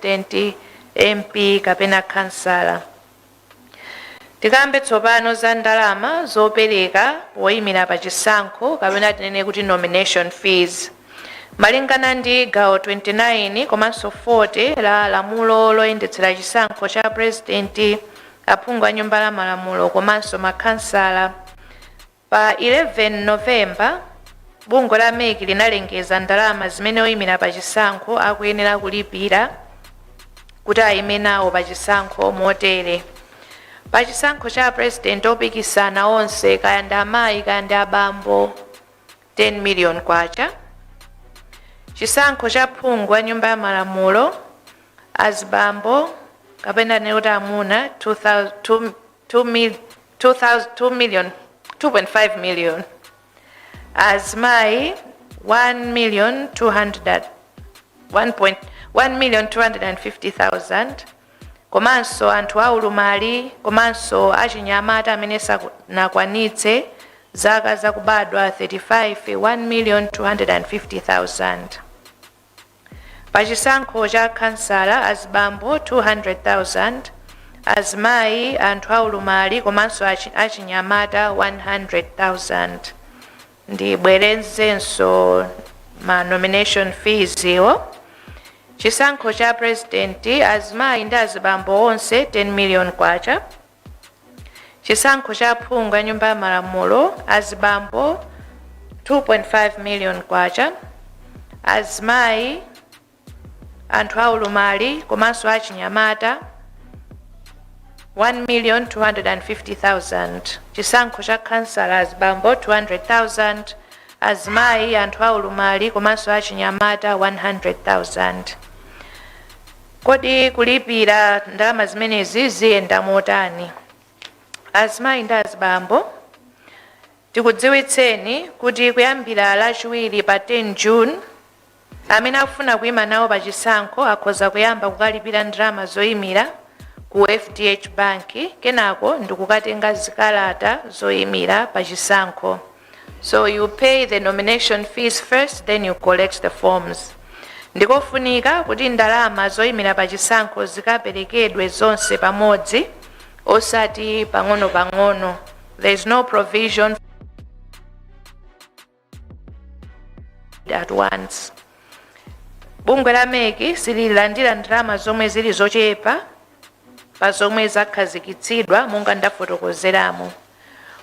President, MP kapena khansala. Tikambe tsopano za ndalama zopereka poyimira pa chisankho, kapena tinene kuti nomination fees. Malingana ndi gawo 29 komanso 40 la lamulo loyendetsera chisankho cha President, aphungu a Nyumba la Malamulo komanso makhansala, pa 11 Novemba bungwe la MEC linalengeza ndalama zimene oyimira pa chisankho akuyenera kulipira kuti ayime nawo pa chisankho motere: pa chisankho cha President, opikisana onse, kaya ndi amayi kaya ndi abambo, 10 million kwacha. Chisankho cha phungu wa Nyumba ya Malamulo, azibambo kapena kuti amuna, 2 million, 2.5 million, azimayi 1 million 200, 1 million 250,000, komanso anthu aulumali komanso achinyamata amene sanakwanitse zaka zakubadwa 35, 1 million 250,000. Pa chisankho cha kansala, azibambo 200,000, azimayi, anthu aulumali komanso achinyamata 100,000. Ndibwerezenso ma nomination fees iwo: chisankho cha President, azimayi ndi azibambo onse, 10 million kwacha. Chisankho cha phungu ya Nyumba ya Malamulo, azibambo 2.5 million kwacha, azimayi, anthu aulumali komanso achinyamata 1 million 250,000. Chisankho cha kansala, azibambo 200,000, azimayi, anthu aulumali komanso achinyamata 100,000. Kodi kulipira ndalama zimenezi ziyenda motani? Azimayi ndi azibambo, tikudziwitseni kuti kuyambira Lachiwiri pa 10 June, amene akufuna kuyima nawo pa chisankho akhoza kuyamba kukalipira ndalama zoyimira ku FDH Bank, kenako ndikukatenga zikalata zoyimira pa chisankho. So you pay the nomination fees first, then you collect the forms. Ndikofunika kuti ndalama zoyimira pa chisankho zikaperekedwe zonse pamodzi, osati pang'ono-pang'ono. There is no provision at once. Bungwe la MEC sililandira ndalama zomwe zili zochepa pa zomwe zakhazikitsidwa monga ndafotokozeramo.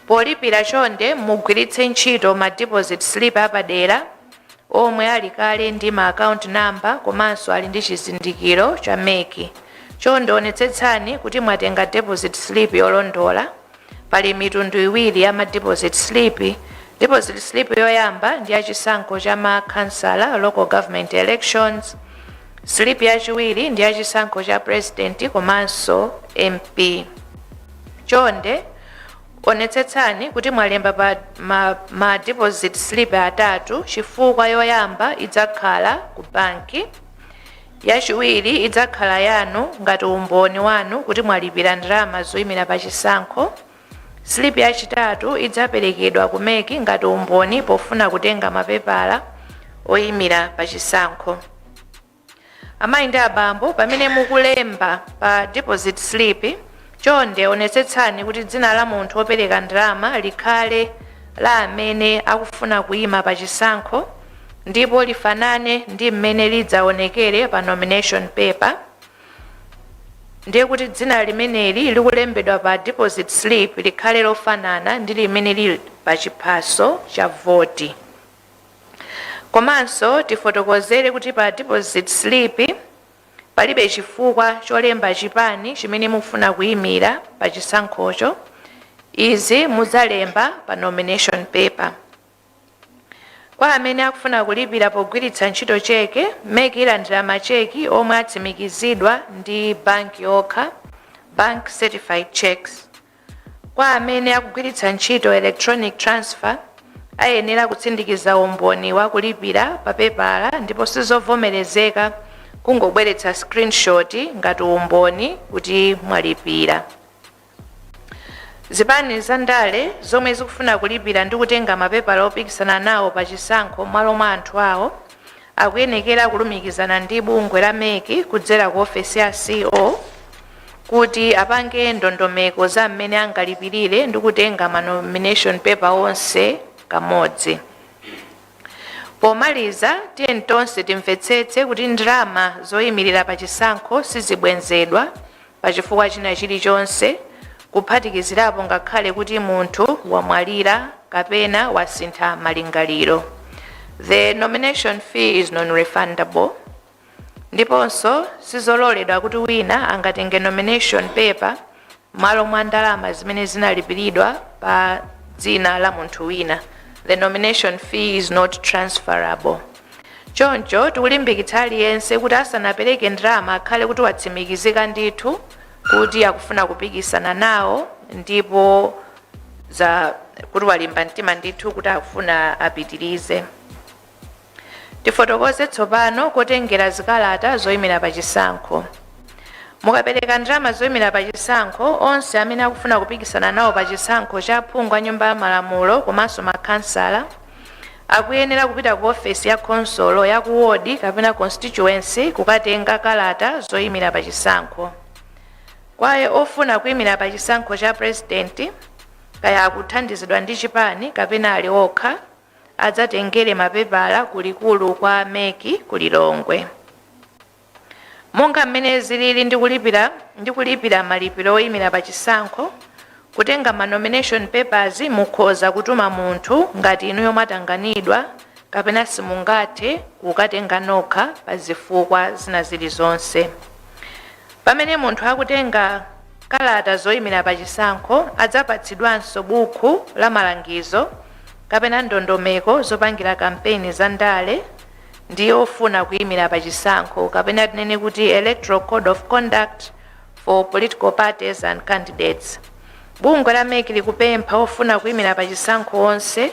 Polipira, chonde mugwiritse ntchito ma deposit slip apadera omwe ali kale ndi ma account number komanso ali ndi chizindikiro cha MEC. Chonde onetsetsani kuti mwatenga deposit slip yolondola. Pali mitundu iwiri ya ma deposit slip. Deposit slip yoyamba ndi yachisankho cha makhansala, local government elections. Slip yachiwiri ndi yachisankho cha President komanso MP. Chonde onetsetsani kuti mwalemba pa ma deposit slip atatu, chifukwa yoyamba idzakhala ku banki, yachiwiri idzakhala yanu ngati umboni wanu kuti mwalipira ndalama zoyimira pa chisankho, slip yachitatu idzaperekedwa ku MEC ngati umboni pofuna kutenga mapepala oyimira pa chisankho. Amayi ndi abambo, pamene mukulemba pa deposit slip, chonde onetsetsani kuti dzina la munthu wopereka ndalama likhale la amene akufuna kuyima pa chisankho ndipo lifanane ndi mmene lidzaonekere pa nomination paper. Ndiye kuti dzina limeneli likulembedwa pa deposit slip likhale lofanana ndi limene lili pa chiphaso cha voti. Komanso tifotokozere kuti pa deposit slip palibe chifukwa cholemba chipani chimene mufuna kuyimira pa chisankhocho. Izi mudzalemba pa nomination paper. Kwa amene akufuna kulipira pogwiritsa ntchito cheke, MEC ilandira macheki omwe atsimikizidwa ndi banki yokha, bank certified checks. Kwa amene akugwiritsa ntchito electronic transfer, ayenera kutsindikiza umboni wa kulipira pa pepala ndipo sizovomerezeka kungobweretsa screenshot ngati umboni kuti mwalipira. Zipani za ndale zomwe zikufuna kulipira ndi kutenga mapepala opikisana nawo pa chisankho m'malo mwa anthu awo Akuyenekera kulumikizana ndi bungwe la MEC kudzera ku ofesi ya CEO kuti apange ndondomeko za mmene angalipirire ndi kutenga ma nomination paper onse kamodzi. Pomaliza, tiyeni tonse timvetsetse kuti ndalama zoyimirira pa chisankho sizibwenzedwa pachifukwa china chilichonse, kuphatikizirapo ngakhale kuti munthu wamwalira kapena wasintha malingaliro. The nomination fee is non-refundable. Ndiponso sizololedwa kuti wina angatenge nomination paper m'malo mwa ndalama zimene zinalipiridwa pa dzina la munthu wina. The nomination fee is not transferable. Choncho tikulimbikitsa aliyense kuti asanapereke ndalama akhale kuti watsimikizika ndithu kuti akufuna kupikisana nawo, ndipo za kuti walimba mtima ndithu kuti akufuna apitirize. Tifotokoze tsopano kotengera zikalata zoyimira pa chisankho. Mukapereka ndalama zoyimira pa chisankho, onse amene akufuna kupikisana nawo pa chisankho cha phungu a Nyumba ya Malamulo komanso makhansala akuyenera kupita ku ofesi ya khonsolo ya ku wodi kapena constituency kukatenga kalata zoyimira pa chisankho. Kwa ofuna kuyimira pa chisankho cha president, kaya akuthandizidwa ndi chipani kapena ali okha, adzatengere mapepala kulikulu kwa MEC ku Lilongwe. Monga mmene zilili ndi kulipira malipiro oyimira pa chisankho, kutenga ma nomination papers mukhoza kutuma munthu ngati inuyo mwatanganidwa kapena simungathe kukatenga nokha pa zifukwa zina zilizonse. Pamene munthu akutenga kalata zoyimira pa chisankho, adzapatsidwanso bukhu la malangizo kapena ndondomeko zopangira kampeni za ndale ndi ofuna kuyimira pa chisankho, kapena tinene kuti Electoral Code of Conduct for Political Parties and Candidates. Bungwe la MEC likupempha ofuna kuyimira pa chisankho onse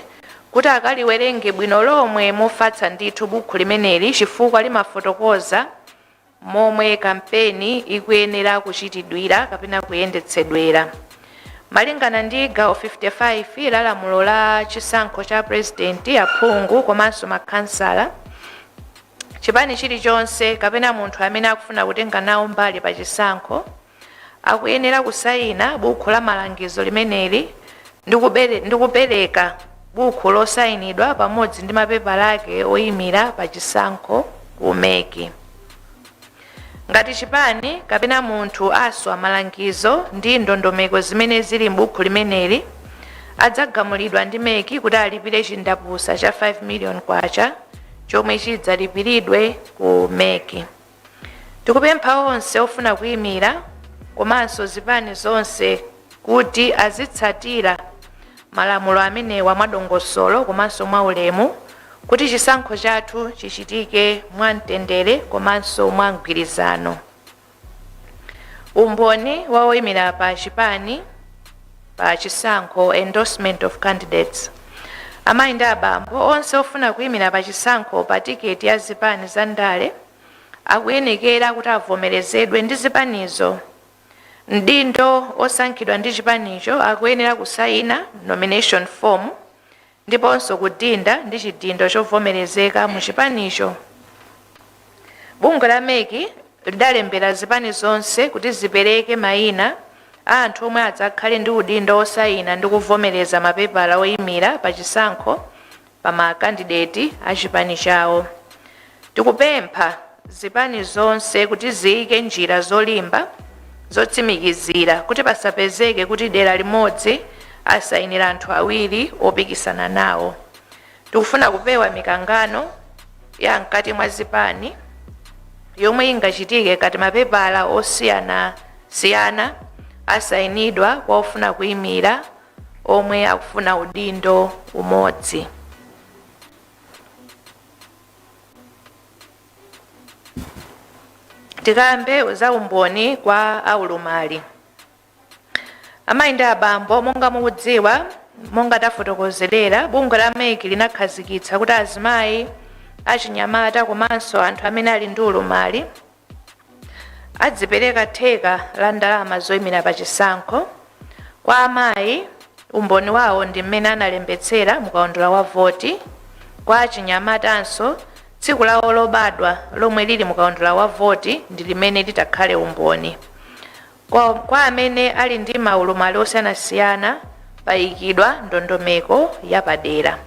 kuti akaliwerenge bwino lomwe mofatsa ndithu bukhu limeneli, chifukwa limafotokoza momwe kampeni ikuyenera kuchitidwira kapena kuyendetsedwera. Malingana ndi gawo 55 la lamulo la chisankho cha purezidenti, aphungu komanso makhansala, chipani chilichonse kapena munthu amene akufuna kutenga nawo mbali pa chisankho akuyenera kusayina bukhu la malangizo limeneli ndi kupereka bukhu losayinidwa pamodzi ndi mapepala ake oyimira pa chisankho ku MEC. Ngati chipani kapena munthu aswa malangizo ndi ndondomeko zimene zili m'bukhu limeneli, adzagamulidwa ndi MEC kuti alipire chindapusa cha 5 million kwacha chomwe chidzalipiridwe ku MEC. Tikupempha onse ofuna kuyimira komanso zipani zonse kuti azitsatira malamulo amenewa mwadongosolo komanso mwaulemu, kuti chisankho chathu chichitike mwamtendere komanso mwamgwirizano. Umboni wa oyimira pa chipani pa chisankho, endorsement of candidates. Amayi ndi abambo, onse ofuna kuyimira pa chisankho pa tiketi ya zipani za ndale akuyenekera kuti avomerezedwe ndi zipanizo. Mdindo osankhidwa ndi chipanicho akuyenera kusayina nomination form ndiponso kudinda ndi chidindo chovomerezeka mu chipanicho. Bungwe la MEC lidalembera zipani zonse kuti zipereke mayina a anthu omwe adzakhale ndi udindo osayina ndi kuvomereza mapepala oyimira pa chisankho pa makandideti a chipani chawo. Tikupempha zipani zonse kuti ziyike njira zolimba zotsimikizira kuti pasapezeke kuti dera limodzi asayinira anthu awiri opikisana nawo. Tikufuna kupewa mikangano ya mkati mwa zipani yomwe ingachitike kati mapepala osiyanasiyana asayinidwa kwa ofuna kuyimira omwe akufuna udindo umodzi. Tikambe za umboni kwa aulumali. Amayi ndi abambo, monga mukudziwa, monga tafotokozerera, bungwe la MEC linakhazikitsa kuti azimayi, achinyamata komanso anthu amene ali ndi ulumali adzipereka theka la ndalama zoyimira pa chisankho. Kwa amayi, umboni wawo ndi mmene analembetsera mukaundula wa voti. Kwa achinyamatanso Tsiku lawo lobadwa lomwe lili mukaundula wa voti ndi limene litakhale umboni. Kwa amene ali ndi maulumali osiyanasiyana, payikidwa ndondomeko yapadera.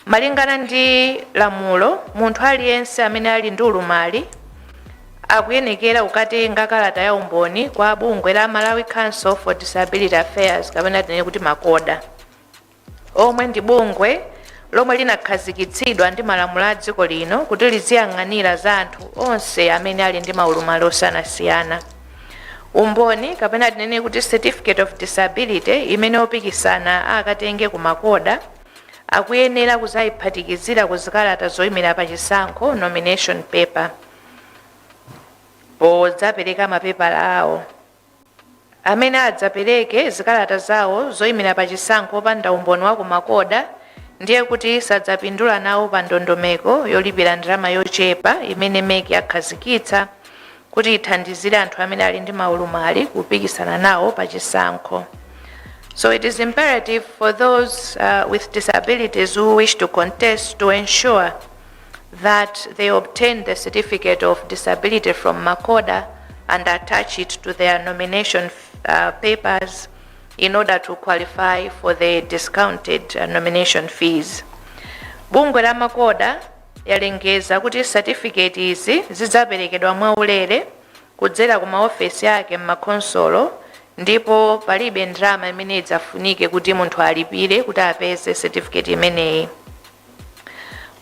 Malingana ndi lamulo, munthu aliyense amene ali ndi ulumali akuyenekera kukatenga kalata ya umboni kwa bungwe la Malawi Council for Disability Affairs, kapena tinene kuti MACODA, omwe ndi bungwe lomwe linakhazikitsidwa ndi malamulo a dziko lino kuti liziyang'anira za anthu onse amene ali ndi maulumali osiyanasiyana. Umboni, kapena tinene kuti certificate of disability, imene opikisana akatenge ku MACODA akuyenera kuzayiphatikizira ku zikalata zoyimira pa chisankho, nomination paper, podzapereka mapepala awo. Amene adzapereke zikalata zawo zoyimira pa chisankho opanda umboni wa ku MACODA ndiye kuti sadzapindula nawo pa ndondomeko yolipira ndalama yochepa imene MEC yakhazikitsa kuti ithandizire anthu amene ali ndi maulumali kupikisana nawo pa chisankho. So it is imperative for those with disabilities who wish to contest to ensure that they obtain the certificate of disability from MACODA and attach it to their nomination papers in order to qualify for the discounted nomination fees. Bungwe la MACODA yalengeza kuti certificate izi zidzaperekedwa mwaulere kudzera ku maofesi ake m'makhonsolo, ndipo palibe ndalama imene idzafunike kuti munthu alipire kuti apeze certificate imeneyi.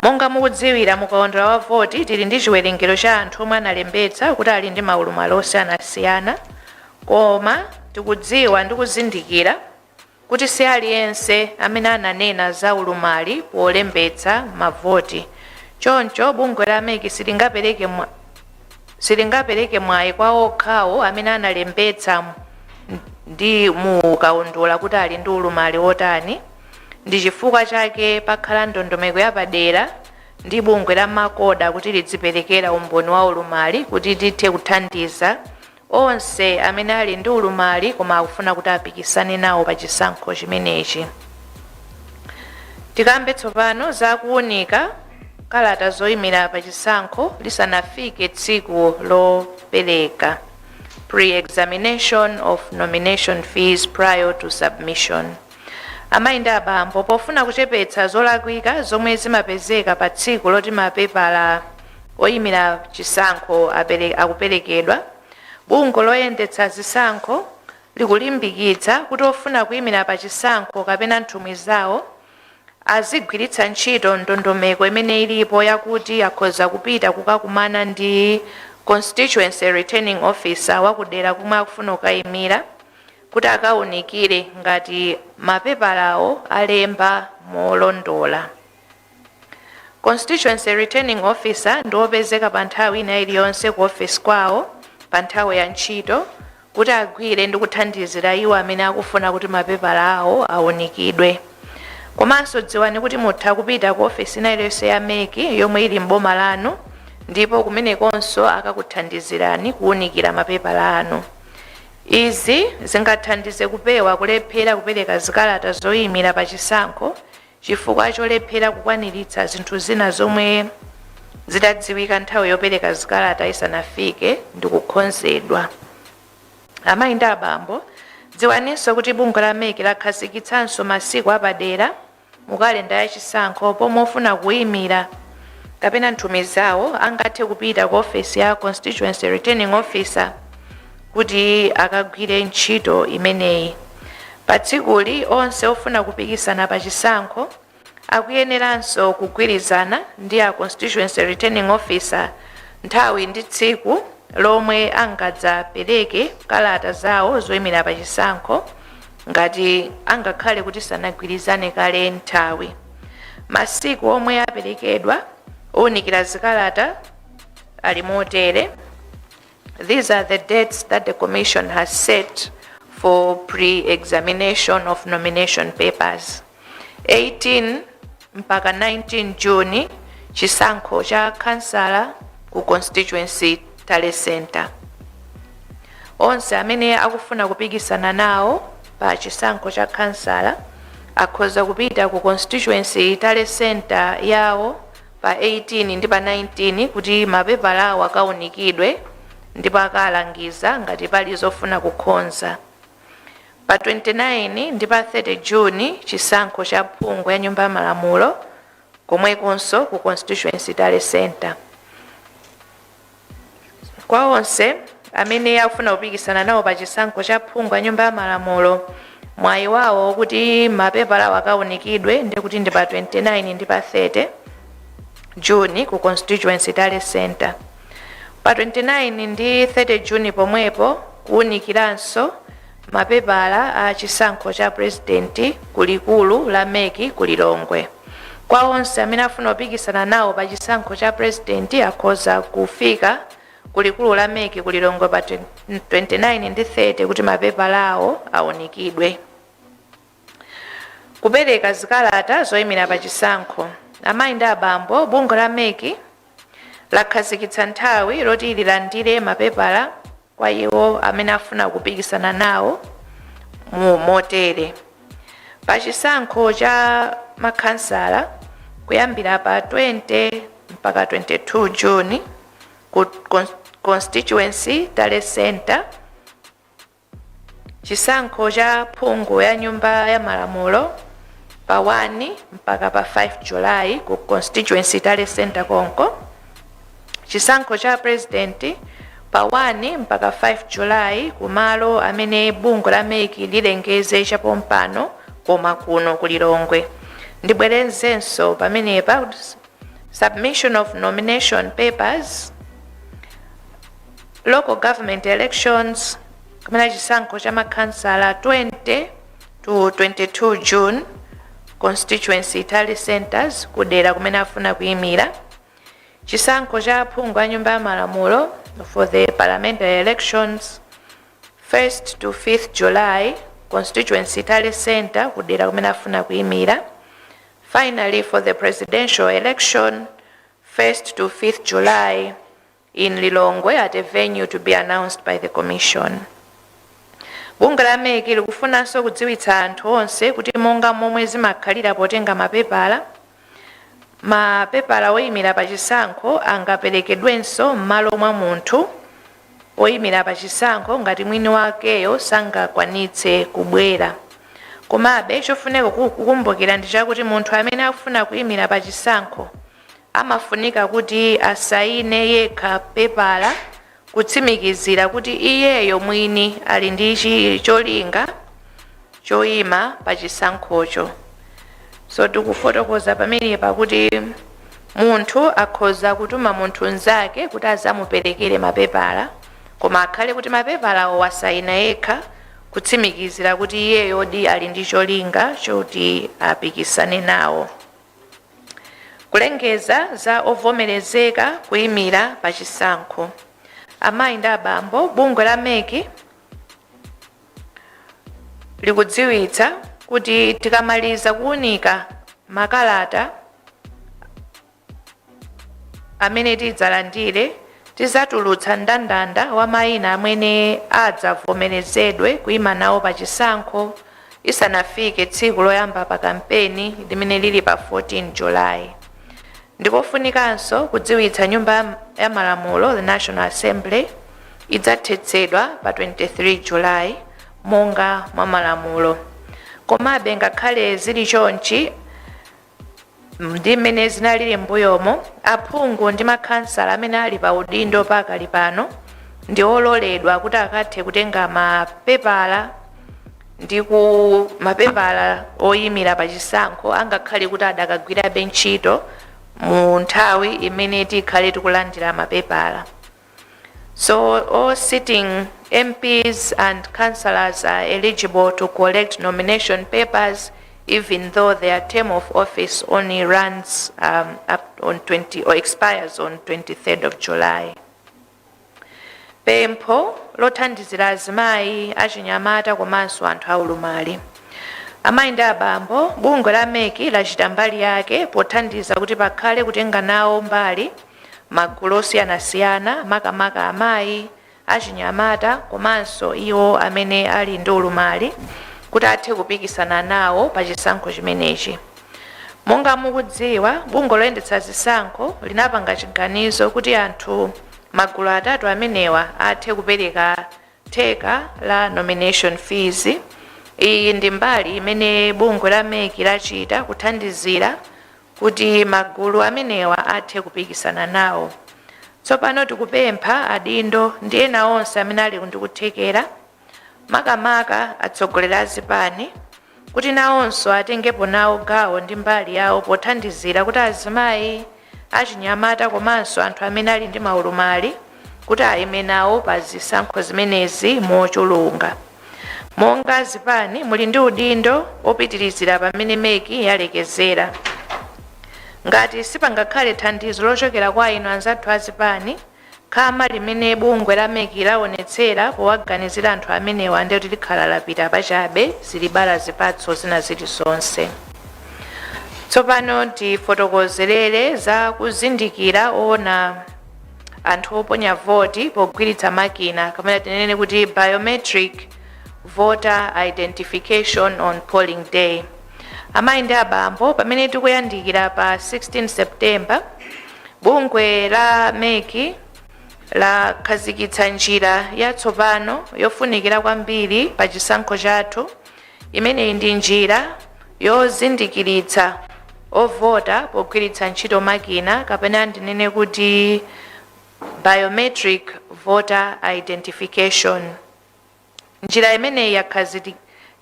Monga mukudziwira, mukaundula wa voti tili ndi chiwerengero cha anthu omwe analembetsa kuti ali ndi maulumali osiyanasiyana, koma tikudziwa ndi kuzindikira kuti si aliyense amene ananena za ulumali polembetsa mavoti. Choncho bungwe la MEC silingapereke mwayi kwa okhawo amene analembetsa ndi mu kaundula kuti ali ndi ulumali wotani. Ndi chifukwa chake pakhala ndondomeko yapadera ndi bungwe la MACODA kuti lidziperekera umboni wa ulumali kuti tithe kuthandiza onse amene ali ndi ulumali koma akufuna kuti apikisane nawo pa chisankho chimenechi. Tikambe tsopano za kuwunika kalata zoyimira pa chisankho lisanafike tsiku lopereka, pre-examination of nomination fees prior to submission. Amayi ndi abambo, pofuna kuchepetsa zolakwika zomwe zimapezeka pa tsiku loti mapepala oyimira chisankho akuperekedwa, bungwe loyendetsa zisankho likulimbikitsa kuti ofuna kuyimira pa chisankho kapena nthumwi zawo azigwiritsa ntchito ndondomeko imene ilipo yakuti akhoza kupita kukakumana ndi constituency returning officer wakudera kumwe akufuna kukayimira kuti akawunikire ngati mapepalawo alemba molondola. Constituency returning officer ndi wopezeka pa nthawi ina iliyonse ku ofesi kwawo pa nthawi ya ntchito kuti agwire ndi kuthandizira iwo amene akufuna kuti mapepala awo awunikidwe. Komanso dziwani kuti mutha kupita ku ofesi ina iliyonse ya MEC yomwe ili m'boma lanu, ndipo kumenekonso akakuthandizirani kuwunikira mapepala anu. Izi zingathandize kupewa kulephera kupereka zikalata zoyimira pa chisankho chifukwa cholephera kukwaniritsa zinthu zina zomwe zitadziwika nthawi yopereka zikalata isanafike ndi kukonzedwa. Amayi ndi abambo, dziwaninso kuti bungwe la MEC lakhazikitsanso masiku apadera mu kalenda ya chisankho pomwe ofuna kuyimira kapena nthumwi zawo angathe kupita ku ofesi ya constituency returning officer kuti akagwire ntchito imeneyi. Pa tsikuli, onse ofuna kupikisana pa chisankho akuyeneranso kugwirizana ndi a constituency returning officer nthawi ndi tsiku lomwe angadzapereke kalata zawo zoyimira pa chisankho, ngati angakhale kuti sanagwirizane kale nthawi. Masiku omwe aperekedwa owunikira zikalata ali motere. These are the dates that the Commission has set for pre-examination of nomination papers. 18 mpaka 19 June, chisankho cha kansala ku constituency tally center. Onse amene akufuna kupikisana nawo pa chisankho cha kansala akhoza kupita ku constituency tally center yawo pa 18 mpaka 19 June. pa 18 ndi pa 19 kuti mapepala awo akaunikidwe ndipo akalangiza ngati pali zofuna kukonza. Pa 29 ndi pa 30 Juni, chisankho cha phungu ya Nyumba ya Malamulo, komwekonso ku Constituency Tally Center. Kwa onse amene akufuna kupikisana nawo pa chisankho cha phungu ya Nyumba ya Malamulo, mwayi wawo kuti mapepala awo akaunikidwe ndi kuti ndi pa 29 ndi pa 30 Juni ku Constituency Tally Center. Pa 29 ndi 30 Juni pomwepo, kuwunikiranso mapepala a chisankho cha President kulikulu la MEC ku Lilongwe. Kwa onse amene afuna kupikisana nawo pa chisankho cha President, akhoza kufika kulikulu la MEC ku Lilongwe pa 29 ndi 30 kuti mapepala awo awunikidwe. Kupereka zikalata zoyimira pa chisankho. Amayi ndi abambo, bungwe la MEC lakhazikitsa nthawi loti lilandire mapepala kwa iwo amene afuna kupikisana nawo mu motere: pa chisankho cha makhansala, kuyambira pa 20 mpaka 22 Juni ku Constituency Tally Center. Chisankho cha phungu ya Nyumba ya Malamulo, pa 1 mpaka pa 5 July ku Constituency Tally Center konko. Chisankho cha President, pa 1 mpaka 5 July kumalo amene bungwe la MEC lilengeze chapompano, koma kuno ku Lilongwe. Ndibwerezenso pamenepa: submission of nomination papers, local government elections, kumene chisankho cha makhansala, 20 to 22 June, constituency tally centers, kudera kumene afuna kuyimira. Chisankho cha aphungu a Nyumba ya Malamulo, for the parliamentary elections, 1st to 5th July, constituency tally center, kudera kumene afuna kuyimira. Finally, for the presidential election, 1st to 5th July in Lilongwe at a venue to be announced by the commission. Bungwe la MEC likufunanso kudziwitsa anthu onse kuti monga momwe zimakhalira potenga mapepala, mapepala oyimira pa chisankho angaperekedwenso m'malo mwa munthu oyimira pa chisankho ngati mwini wakeyo sangakwanitse kubwera. Komabe chofunika kukumbukira ndi chakuti munthu amene akufuna kuyimira pa chisankho amafunika kuti asayine yekha pepala kutsimikizira kuti iyeyo mwini ali ndi cholinga choyima pa chisankhocho. So tikufotokoza pamenepa kuti munthu akhoza kutuma munthu mnzake kuti azamuperekere mapepala, koma akhale kuti mapepalawo wasayina yekha kutsimikizira kuti iyeyo di ali ndi cholinga choti apikisane nawo. Kulengeza za ovomerezeka kuyimira pa chisankho. Amayi ndi abambo, bungwe la MEC likudziwitsa kuti tikamaliza kuwunika makalata amene tidzalandire, tidzatulutsa mndandanda wa mayina amene adzavomerezedwe kuyima nawo pa chisankho isanafike tsiku loyamba pa kampeni limene lili pa 14 July. Ndikofunikanso kudziwitsa Nyumba ya Malamulo, the National Assembly, idzathetsedwa pa 23 July monga mwa malamulo. Komabe ngakhale zili chonchi ndi mmene zinalili m'mbuyomo, aphungu ndi makhansala amene ali pa udindo pakali pano ndi ololedwa kuti akathe kutenga mapepala ndi ku mapepala oyimira pa chisankho, angakhale kuti adakagwirabe ntchito mu nthawi imene tikhale tikulandira mapepala. So all sitting MPs and councillors are eligible to collect nomination papers even though their term of office only runs up on 20 or expires on 23rd of July. Pempho lothandizira azimayi, achinyamata komanso anthu aulumali. Amayi ndi abambo, bungwe la MEC lachita mbali yake pothandiza kuti pakhale kutenga nawo mbali magulu osiyanasiyana, makamaka amayi, achinyamata komanso iwo amene ali ndi ulumali, kuti athe kupikisana nawo pa chisankho chimenechi. Monga mukudziwa, bungwe loyendetsa zisankho linapanga chiganizo kuti anthu magulu atatu amenewa athe kupereka theka la nomination fees. Iyi ndi mbali imene bungwe la MEC lachita kuthandizira kuti magulu amenewa athe kupikisana nawo. Tsopano tikupempha adindo ndi ena onse amene ali ndi kuthekera, makamaka atsogoleri a zipani, kuti nawonso atengepo nawo gawo ndi mbali yawo pothandizira kuti azimayi, achinyamata komanso anthu amene ali ndi maulumali kuti ayime nawo pa zisankho zimenezi mochuluka. Monga zipani, muli ndi udindo opitirizira pamene MEC yalekezera. Ngati sipangakhale thandizo lochokera kwa inu anzathu azipani, khama limene bungwe la MEC laonetsera powaganizira anthu amenewa ndiye kuti likhala lapita pachabe, silibala zipatso zina zilizonse. Tsopano tifotokozerere za kuzindikira ona anthu oponya voti pogwiritsa makina, kapena tinene kuti biometric voter identification on polling day. Amayi ndi abambo, pamene tikuyandikira pa 16 September, bungwe la MEC lakhazikitsa njira yatsopano yofunikira kwambiri pa chisankho chathu. Imeneyi ndi njira yozindikiritsa ovota pogwiritsa ntchito makina, kapena ndinene kuti biometric voter identification. Njira imeneyi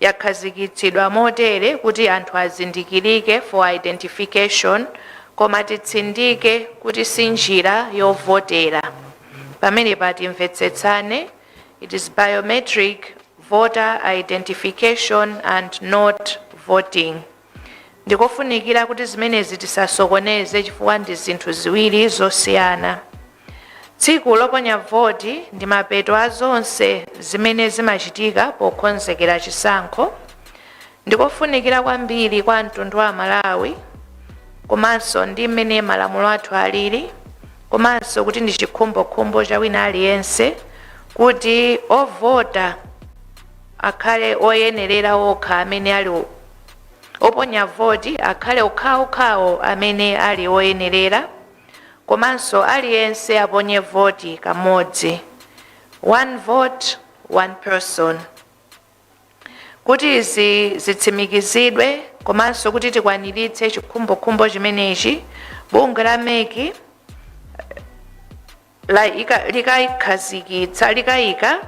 yakhazikitsidwa motere kuti anthu azindikirike for identification, koma titsindike kuti si njira yovotera. Pamene patimvetsetsane, it is biometric voter identification and not voting. Ndikofunikira kuti zimenezi tisasokoneze chifukwa ndi zinthu ziwiri zosiyana. Tsiku loponya voti ndi mapeto a zonse zimene zimachitika pokonzekera chisankho. Ndikofunikira kwambiri kwa mtundu wa Malawi, komanso ndi mmene malamulo athu alili, komanso kuti ndi chikhumbokhumbo cha wina aliyense kuti ovota akhale oyenerera okha, amene ali oponya voti akhale okhaokhawo amene ali oyenerera, komanso aliyense aponye voti kamodzi, one vote, one person. Kuti izi zitsimikizidwe komanso kuti tikwaniritse chikhumbokhumbo chimenechi, bungwe la MEC likayikhazikitsa, likayika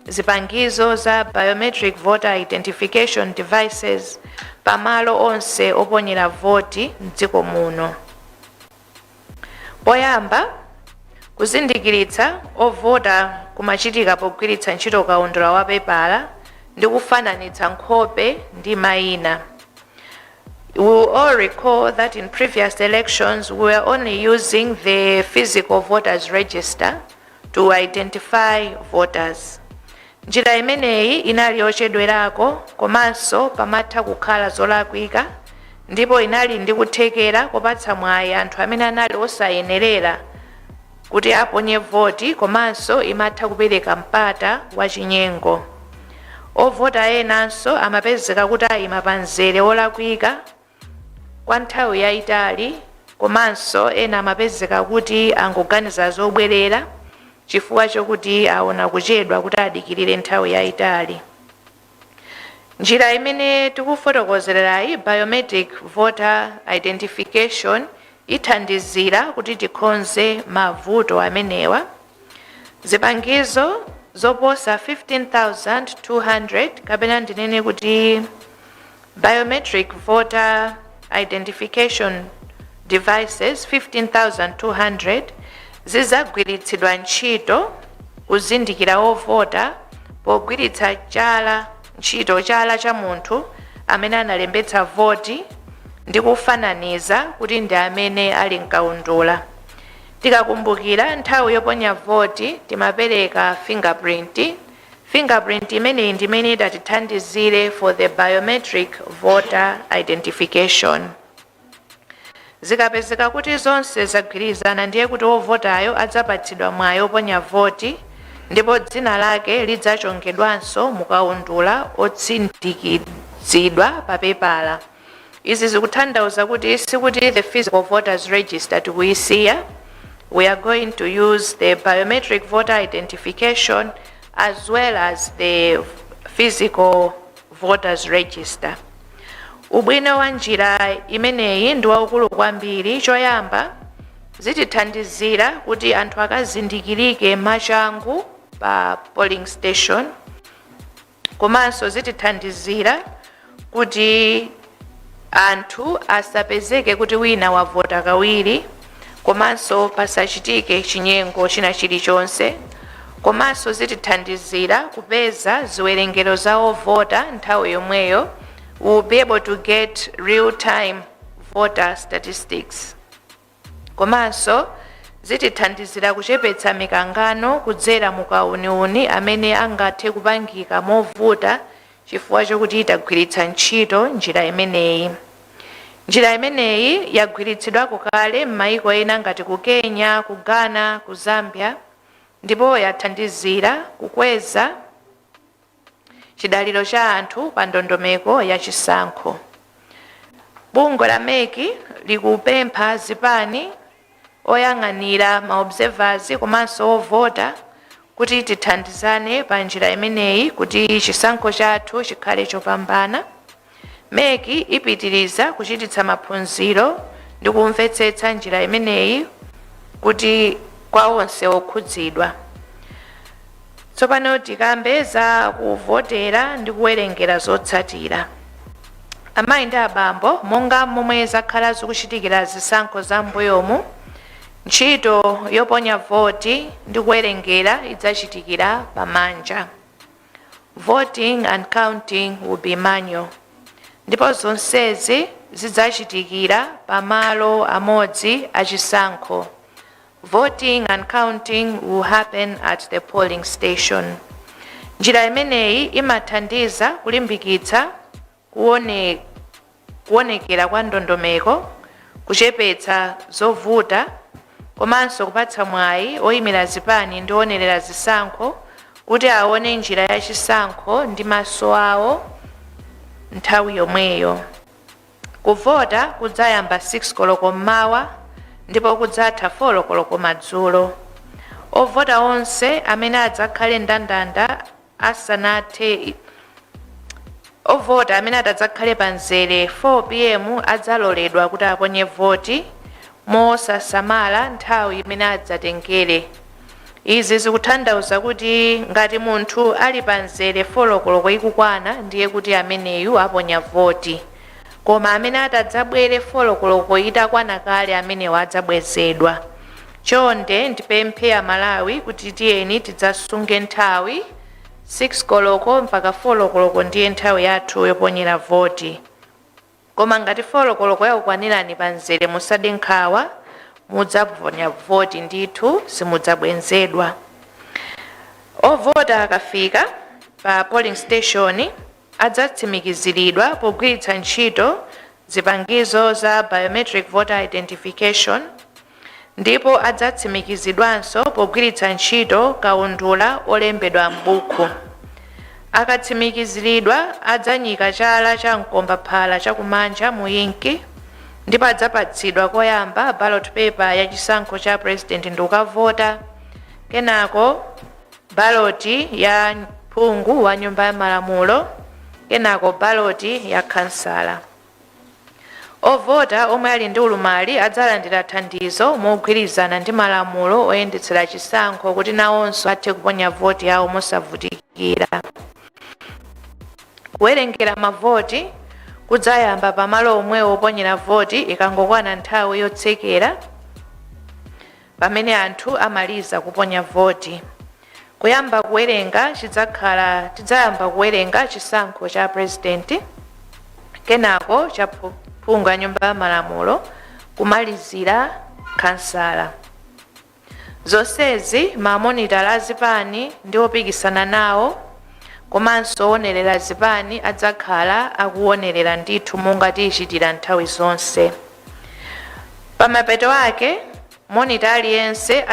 zipangizo za biometric voter identification devices pamalo onse oponyera voti mdziko muno. Poyamba, kuzindikiritsa ovota kumachitika pogwiritsa ntchito kaundula wa pepala ndi kufananitsa nkhope ndi mayina. We will all recall that in previous elections we were only using the physical voters register to identify voters. Njira imeneyi inali yochedwerako, komanso pamatha kukhala zolakwika, ndipo inali ndi kuthekera kopatsa mwayi anthu amene anali osayenerera kuti aponye voti, komanso imatha kupereka mpata wa chinyengo. Ovota enanso amapezeka kuti ayima pa mzere wolakwika kwa nthawi yayitali, komanso ena amapezeka kuti angoganiza zobwerera chifukwa chokuti aona kuchedwa kuti adikirire nthawi yayitali. Njira imene tikufotokozerayi, biometric voter identification, ithandizira kuti tikonze mavuto amenewa. Zipangizo zoposa 15,200, kapena ndinene kuti biometric voter identification devices 15,200, zizagwiritsidwa ntchito kuzindikira ovota pogwiritsa chala ntchito chala cha munthu amene analembetsa voti ndi kufananiza kuti ndi amene ali mkaundula. Tikakumbukira, nthawi yoponya voti timapereka fingerprint. Fingerprint imeneyi ndi imene itatithandizire for the biometric voter identification. Zikapezeka kuti zonse zagwirizana, ndiye kuti wovotayo adzapatsidwa mwayi oponya voti, ndipo dzina lake lidzachongedwanso mukaundula otsindikizidwa pa pepala. Izi zikutanthauza kuti sikuti the physical voters register tikuyisiya. We are going to use the biometric voter identification as well as the physical voters register. Ubwino wa njira imeneyi ndi waukulu kwambiri. Choyamba, zitithandizira kuti anthu akazindikirike mwachangu pa polling station, komanso zitithandizira kuti anthu asapezeke kuti wina wavota kawiri, komanso pasachitike chinyengo china chilichonse, komanso zitithandizira kupeza ziwerengero za ovota nthawi yomweyo. We will be able to get real time voter statistics. Komanso zitithandizira kuchepetsa mikangano kudzera mukauniuni amene angathe kupangika movuta chifukwa chokuti tagwiritsa ntchito njira imeneyi. Njira imeneyi yagwiritsidwako kale m'mayiko ena ngati ku Kenya, ku Ghana, ku Zambia, ndipo yathandizira kukweza chidaliro cha anthu pa ndondomeko ya chisankho. Bungwe la MEC likupempha zipani, oyang'anira, ma observers komanso ovota kuti tithandizane pa njira imeneyi kuti chisankho chathu chikhale chopambana. MEC ipitiriza kuchititsa maphunziro ndi kumvetsetsa njira imeneyi kuti kwa onse okhudzidwa. Tsopano tikambe za kuvotera ndi kuwerengera zotsatira. Amayi ndi abambo, monga momwe zakhala zikuchitikira zisankho za mbuyomu, ntchito yoponya voti ndi kuwerengera idzachitikira pamanja. Voting and counting will be manual, ndipo zonsezi zidzachitikira pamalo amodzi achisankho. Voting and counting will happen at the polling station. Njira imeneyi imathandiza kulimbikitsa kuonekera kwa ndondomeko, kuchepetsa zovuta, komanso kupatsa mwayi oyimira zipani ndi onerera zisankho kuti aone njira ya chisankho ndi maso awo nthawi yomweyo. Kuvota kudzayamba 6 koloko mmawa ndipo kudzatha 4 koloko madzulo. Ovota onse amene adzakhale ndandanda asanathe, ovota amene atadzakhale pa mzere 4 p.m. adzaloledwa kuti aponye voti mosasamala nthawi imene adzatengere. Izi zikutanthauza kuti ngati munthu ali pa mzere 4 koloko ikukwana, ndiye kuti ameneyu aponya voti, koma amene atadzabwere 4 koloko itakwana kale, amenewo adzabwezedwa. Chonde ndipemphe Amalawi kuti tiyeni tidzasunge nthawi. 6 koloko mpaka 4 koloko ndiye nthawi yathu yoponyera voti, koma ngati 4 koloko yakukwanirani pa mzere, musade nkhawa, mudzaponya voti ndithu, simudzabwenzedwa. Ovota akafika pa polling station adzatsimikiziridwa pogwiritsa ntchito zipangizo za biometric voter identification, ndipo adzatsimikizidwanso pogwiritsa ntchito kaundula olembedwa m'buku. Akatsimikiziridwa, adzanyika chala cha mkombaphala chakumanja mu inki, ndipo adzapatsidwa koyamba ballot paper ya chisankho cha president ndi kukavota, kenako baloti ya phungu wa Nyumba ya Malamulo, kenako baloti ya kansala. Ovota omwe ali ndi ulumali adzalandira thandizo mogwirizana ndi malamulo oyendetsera chisankho kuti nawonso athe kuponya voti yawo mosavutikira. Kuwerengera mavoti kudzayamba pamalo omwe oponyera voti ikangokwana nthawi yotsekera pamene anthu amaliza kuponya voti. Kuyamba kuwerenga chidzakhala, tidzayamba kuwerenga chisankho cha president, kenako cha phungu ya Nyumba ya Malamulo, kumalizira kansala. Zonsezi mamonitala azipani ndi opikisana nawo komanso owonerera zipani adzakhala akuwonerera ndithu monga tichitira nthawi zonse. Pamapeto ake, monitor aliyense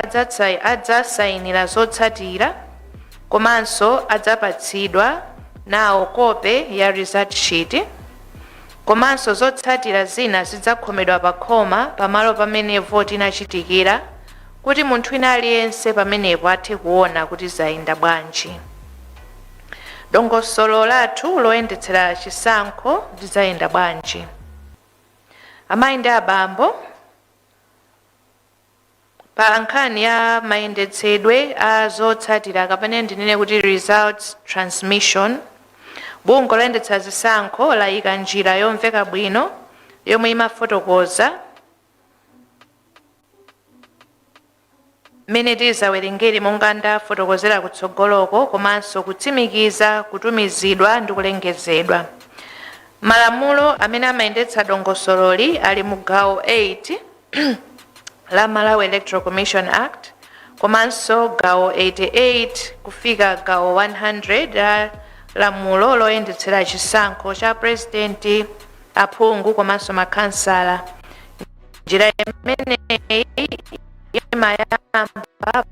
adzasayinira zotsatira komanso adzapatsidwa nawo kope ya result sheet. Komanso zotsatira zina zidzakhomedwa pa khoma pamalo pamene voti inachitikira, kuti munthu wina aliyense pamenepo athe kuona kuti zayenda bwanji. Dongosolo lathu loyendetsera chisankho lidzayenda bwanji? Amayi ndi abambo, pa nkhani ya mayendetsedwe a zotsatira, kapena ndinene kuti results transmission, bungwe loyendetsa zisankho layika njira yomveka bwino yomwe imafotokoza mmene tizawerengere monga ndafotokozera kutsogoloko, komanso kutsimikiza kutumizidwa ndi kulengezedwa. Malamulo amene amayendetsa dongosololi ali mu gawo 8 la Malawi Electoral Commission Act, komanso gawo 88 kufika gawo 100 la lamulo loyendetsera chisankho cha president, aphungu komanso makhansala. Njira imeneyi imayamba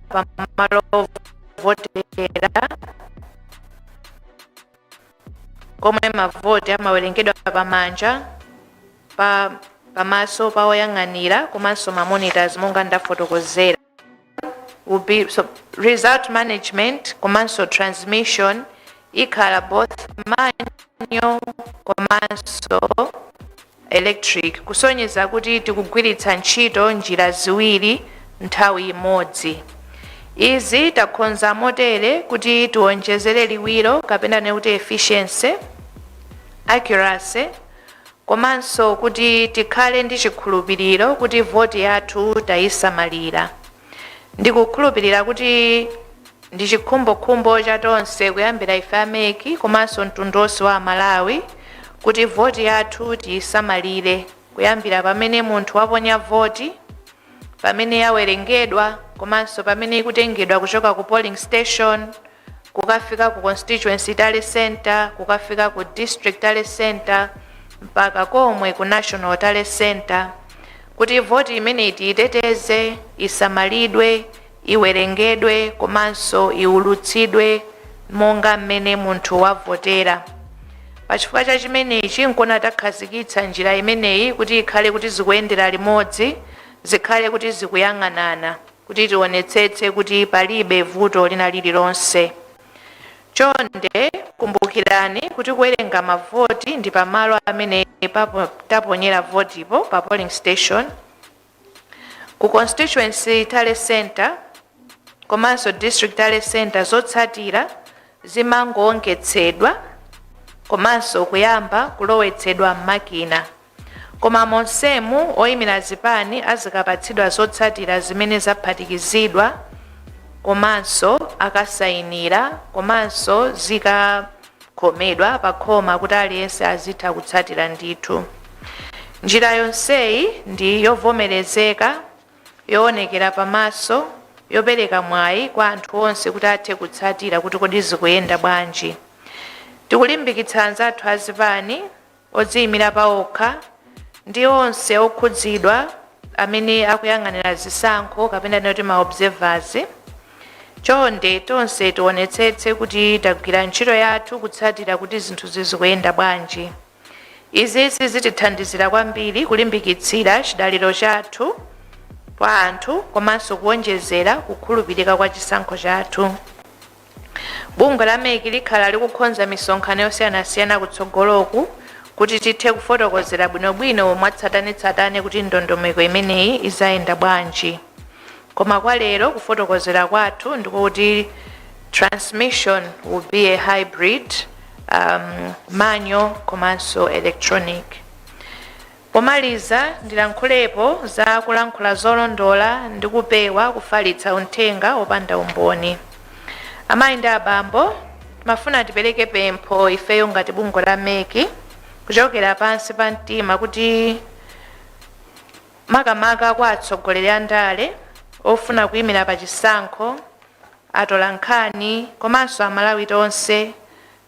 pamalo ovotera komwe mavoti amawerengedwa pamanja pa pamaso pa oyang'anira komanso ma monitors monga ndafotokozera. Will be so result management komanso transmission ikhala both manual komanso electric, kusonyeza kuti tikugwiritsa ntchito njira ziwiri nthawi imodzi. Izi takonza motere kuti tiwonjezere liwiro, kapena kuti efficiency, accuracy, komanso kuti tikhale ndi chikhulupiriro kuti voti yathu tayisamalira. Ndikukhulupirira kuti ndi chikhumbokhumbo cha tonse, kuyambira ife a MEC komanso mtundu wonse wa Malawi, kuti voti yathu tiyisamalire kuyambira pamene munthu waponya voti, pamene yawerengedwa, komanso pamene ikutengedwa kuchoka ku polling station kukafika ku constituency tally center, kukafika ku district tally center, mpaka komwe ku national tally center, kuti voti imeneyi tiyiteteze, isamalidwe, iwerengedwe komanso iwulutsidwe monga mmene munthu wavotera. Pachifukwa cha chimenechi nkona takhazikitsa njira imeneyi kuti ikhale kuti zikuyendera limodzi, zikhale kuti zikuyang'anana, kuti tionetsetse kuti palibe vuto lina lililonse. Chonde kumbukirani kuti kuwerenga mavoti ndi pamalo amene taponyera votipo, pa polling station, ku constituency tally center komanso district tally center. Zotsatira zimangowongetsedwa komanso kuyamba kulowetsedwa m'makina, koma monsemu oyimira zipani azikapatsidwa zotsatira zimene zaphatikizidwa komanso akasayinira komanso zikakhomedwa pa khoma kuti aliyense azitha kutsatira ndithu. Njira yonseyi ndi yovomerezeka, yoonekera pamaso, yopereka mwayi kwa anthu onse kuti athe kutsatira kuti kodi zikuyenda bwanji. Tikulimbikitsa anzathu azipani, odziyimira paokha ndi onse okhudzidwa amene akuyang'anira zisankho, kapena tinoti ma observers, chonde tonse tionetsetse kuti tagwira ntchito yathu kutsatira kuti zinthu zizikuyenda bwanji. Izi zitithandizira kwambiri kulimbikitsira chidaliro chathu kwa anthu komanso kuwonjezera kukhulupirika kwa chisankho chathu. Bungwe la MEC likhala likukonza misonkhano yosiyanasiyana kutsogoloku kuti tithe kufotokozera bwinobwino mwatsatanetsatane kuti ndondomeko imeneyi izayenda bwanji. Koma kwa lero kufotokozera kwathu ndikuti transmission will be a hybrid, manual komanso electronic. Pomaliza, ndilankhulepo za kulankhula zolondola ndi kupewa kufalitsa uthenga wopanda umboni. Amayi ndi abambo, timafuna tipereke pempho ifeyo ngati bungwe la MEC kuchokera pansi pa mtima kuti makamaka kwa atsogoleri a ndale ofuna kuyimira pa chisankho, atola nkhani, komanso Amalawi tonse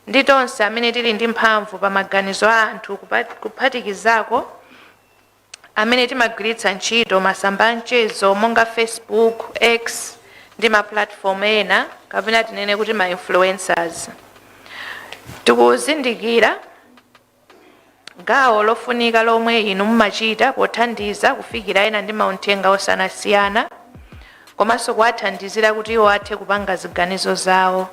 ndi tonse amene tili ndi mphamvu pa maganizo a anthu, kuphatikizako amene timagwiritsa ntchito masamba a mchezo monga Facebook, X ndi ma platform ena, kapena tinene kuti ma influencers. Tikuzindikira gawo lofunika lomwe inu mumachita pothandiza kufikira ena ndi mauthenga osiyanasiyana, komanso kuwathandizira kuti iwo athe kupanga ziganizo zawo.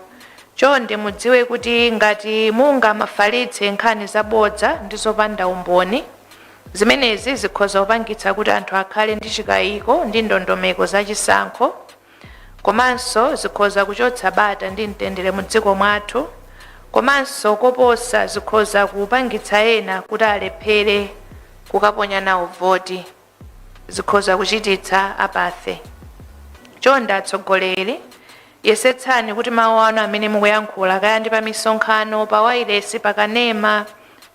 Chonde mudziwe kuti ngati mungamafalitse nkhani zabodza ndi zopanda umboni, zimenezi zikhoza kupangitsa kuti anthu akhale ndi chikayiko ndi ndondomeko zachisankho, komanso zikhoza kuchotsa bata ndi mtendere mu dziko mwathu, komanso koposa zikhoza kupangitsa ena kuti alephere kukaponya nawo voti, zikhoza kuchititsa apathy. Chonde atsogoleri, yesetsani kuti mawu anu amene mukuyankhula, kaya ndi pa misonkhano, pa wailesi, pa kanema,